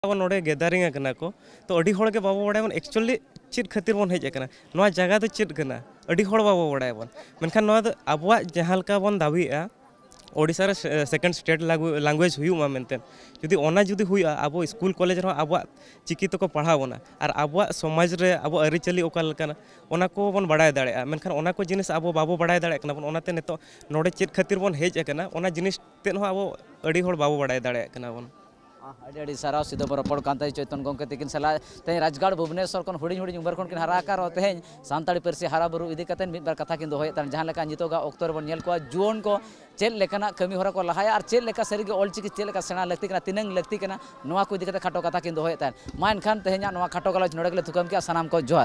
ᱟᱵᱚ ᱱᱚᱰᱮ ᱜᱮᱫᱟᱨᱤᱝ ᱟᱠᱟᱱᱟ ᱠᱚ, ᱛᱚ ᱟᱹᱰᱤ ᱦᱚᱲ ᱜᱮ ᱵᱟᱵᱚ ᱵᱟᱲᱟᱭᱟ ᱵᱚᱱ ᱮᱠᱪᱩᱭᱮᱞᱤ ᱪᱮᱫ ᱠᱷᱟᱹᱛᱤᱨ ᱵᱚᱱ ᱦᱮᱡ ᱟᱠᱟᱱᱟ, ᱱᱚᱣᱟ ᱡᱟᱭᱜᱟ ᱫᱚ ᱪᱮᱫ ᱠᱟᱱᱟ, ᱟᱹᱰᱤ ᱦᱚᱲ ᱵᱟᱵᱚ ᱵᱟᱲᱟᱭᱟ ᱵᱚᱱ᱾ ᱢᱮᱱᱠᱷᱟᱱ ᱱᱚᱣᱟ ᱫᱚ ᱟᱵᱚᱣᱟᱜ ᱡᱟᱦᱟᱸ ᱞᱮᱠᱟ ᱵᱚᱱ ᱫᱟᱹᱵᱤᱭᱮᱫᱼᱟ, ᱳᱰᱤᱥᱟ ᱨᱮ ᱥᱮ-, ᱥᱮᱠᱮᱱᱰ ᱥᱴᱮᱴ ᱞᱟᱜᱩ-, ᱞᱟᱝᱜᱩᱭᱮᱡᱽ ᱦᱩᱭᱩᱜ ᱢᱟ ᱢᱮᱱᱛᱮ, ᱡᱩᱫᱤ ᱚᱱᱟ ᱡᱩᱫᱤ ᱦᱩᱭᱩᱜᱼᱟ, ᱟᱵᱚ ᱥᱠᱩᱞ ᱠᱚᱞᱮᱡᱽ ᱨᱮᱦᱚᱸ ᱟᱵᱚᱣᱟᱜ ᱪᱤᱠᱤ ᱛᱮᱠᱚ ᱯᱟᱲᱦᱟᱣ ᱵᱚᱱᱟ ᱟᱨ ᱟᱵᱚᱣᱟᱜ ᱥᱚᱢᱟᱡᱽ ᱨᱮ ᱟᱵᱚ ᱟᱹᱨᱤᱪᱟᱹᱞᱤ ᱚᱠᱟ ᱞᱮᱠᱟᱱᱟ, ᱚᱱᱟ ᱠᱚᱵᱚᱱ ᱵᱟᱲᱟᱭ ᱫᱟᱲᱮᱭᱟᱜᱼᱟ᱾ ᱢᱮᱱᱠᱷᱟᱱ ᱚᱱᱟ ᱠᱚ ᱡᱤᱱᱤᱥ ᱟᱵᱚ ᱵᱟᱵᱚ ᱵᱟᱲᱟᱭ ᱫᱟᱲᱮᱭᱟᱜ ᱠᱟᱱᱟ ᱵᱚᱱ, ᱚᱱᱟᱛᱮ ᱱᱤᱛᱚᱜ ᱱᱚᱰᱮ ᱪᱮᱫ ᱠᱷᱟᱹᱛᱤᱨ ᱵᱚᱱ ᱦᱮᱡ ᱟᱠᱟᱱᱟ, ᱚᱱᱟ ᱡᱤᱱᱤᱥ ᱛᱮᱫ ᱦᱚᱸ ᱟᱵᱚ ᱟᱹᱰᱤ ᱦᱚᱲ ᱵᱟᱵᱚ ᱵᱟᱲᱟᱭ ᱫᱟᱲᱮᱭᱟᱜ ᱠᱟᱱᱟ ᱵᱚᱱ᱾ ᱟᱦ, ᱟᱹᱰᱤ ᱟᱹᱰᱤ ᱥᱟᱨᱦᱟᱣ᱾ ᱥᱤᱫᱷᱟᱹ ᱵᱚᱱ ᱨᱚᱯᱚᱲ ᱠᱟᱱ ᱛᱟᱦᱮᱸᱫ ᱪᱳᱭᱛᱚᱱ ᱜᱚᱢᱠᱮ ᱛᱤᱠᱤᱱ ᱥᱟᱞᱟᱜ᱾ ᱛᱮᱦᱮᱧ ᱨᱟᱡᱽᱜᱟᱲ ᱵᱷᱩᱵᱽᱱᱮᱥᱚᱨ ᱠᱷᱚᱱ ᱦᱩᱰᱤᱧ ᱦᱩᱰᱤᱧ ᱩᱢᱮᱨ ᱠᱷᱚᱱ ᱠᱤᱱ ᱦᱟᱨᱟ ᱟᱠᱟᱱ ᱨᱮᱦᱚᱸ, ᱛᱮᱦᱮᱧ ᱥᱟᱱᱛᱟᱲᱤ ᱯᱟᱹᱨᱥᱤ ᱦᱟᱨᱟ ᱵᱩᱨᱩ ᱤᱫᱤ ᱠᱟᱛᱮᱫ ᱢᱤᱫ ᱵᱟᱨ ᱠᱟᱛᱷᱟ ᱠᱤᱱ ᱫᱚᱦᱚᱭᱮᱫ ᱛᱟᱦᱮᱸᱫ᱾ ᱡᱟᱦᱟᱸ ᱞᱮᱠᱟ ᱱᱤᱛᱚᱜᱟᱜ ᱚᱠᱛᱚ ᱨᱮᱵᱚᱱ ᱧᱮᱞ ᱠᱚᱣᱟ, ᱡᱩᱣᱟᱹᱱ ᱠᱚ ᱪᱮᱫ ᱞᱮᱠᱟᱱᱟᱜ ᱠᱟᱹᱢᱤ ᱦᱚᱨᱟ ᱠᱚ ᱞᱟᱦᱟᱭᱟ ᱟᱨ ᱪᱮᱫ ᱞᱮᱠᱟ ᱥᱟᱹᱨᱤᱜᱮ ᱚᱞ ᱪᱤᱠᱤ ᱪᱮᱫ ᱞᱮᱠᱟ ᱥᱮᱬᱟ ᱞᱟᱹᱠᱛᱤ ᱠᱟᱱᱟ, ᱛᱤᱱᱟᱹᱝ ᱞᱟᱹᱠᱛᱤ ᱠᱟᱱᱟ, ᱱᱚᱣᱟ ᱠᱚ ᱤᱫᱤ ᱠᱟᱛᱮ ᱠᱷᱟᱴᱚ ᱠᱟᱛᱷᱟ ᱠᱤᱱ ᱫᱚᱦᱚᱭᱮᱫ ᱛᱟᱦᱮᱸᱫ᱾ ᱢᱟ ᱮᱱᱠᱷᱟᱱ ᱛᱮᱦᱮᱧᱟᱜ ᱱᱚᱣᱟ ᱠᱷᱟᱴᱚ ᱜᱟᱞᱚᱪ ᱱᱚᱰᱮ ᱜᱮᱞᱮ ᱛᱷᱩᱠᱟᱹᱢ ᱠᱮᱜᱼᱟ᱾ ᱥᱟᱱᱟᱢ ᱠᱚ ᱡᱚᱦᱟᱨ᱾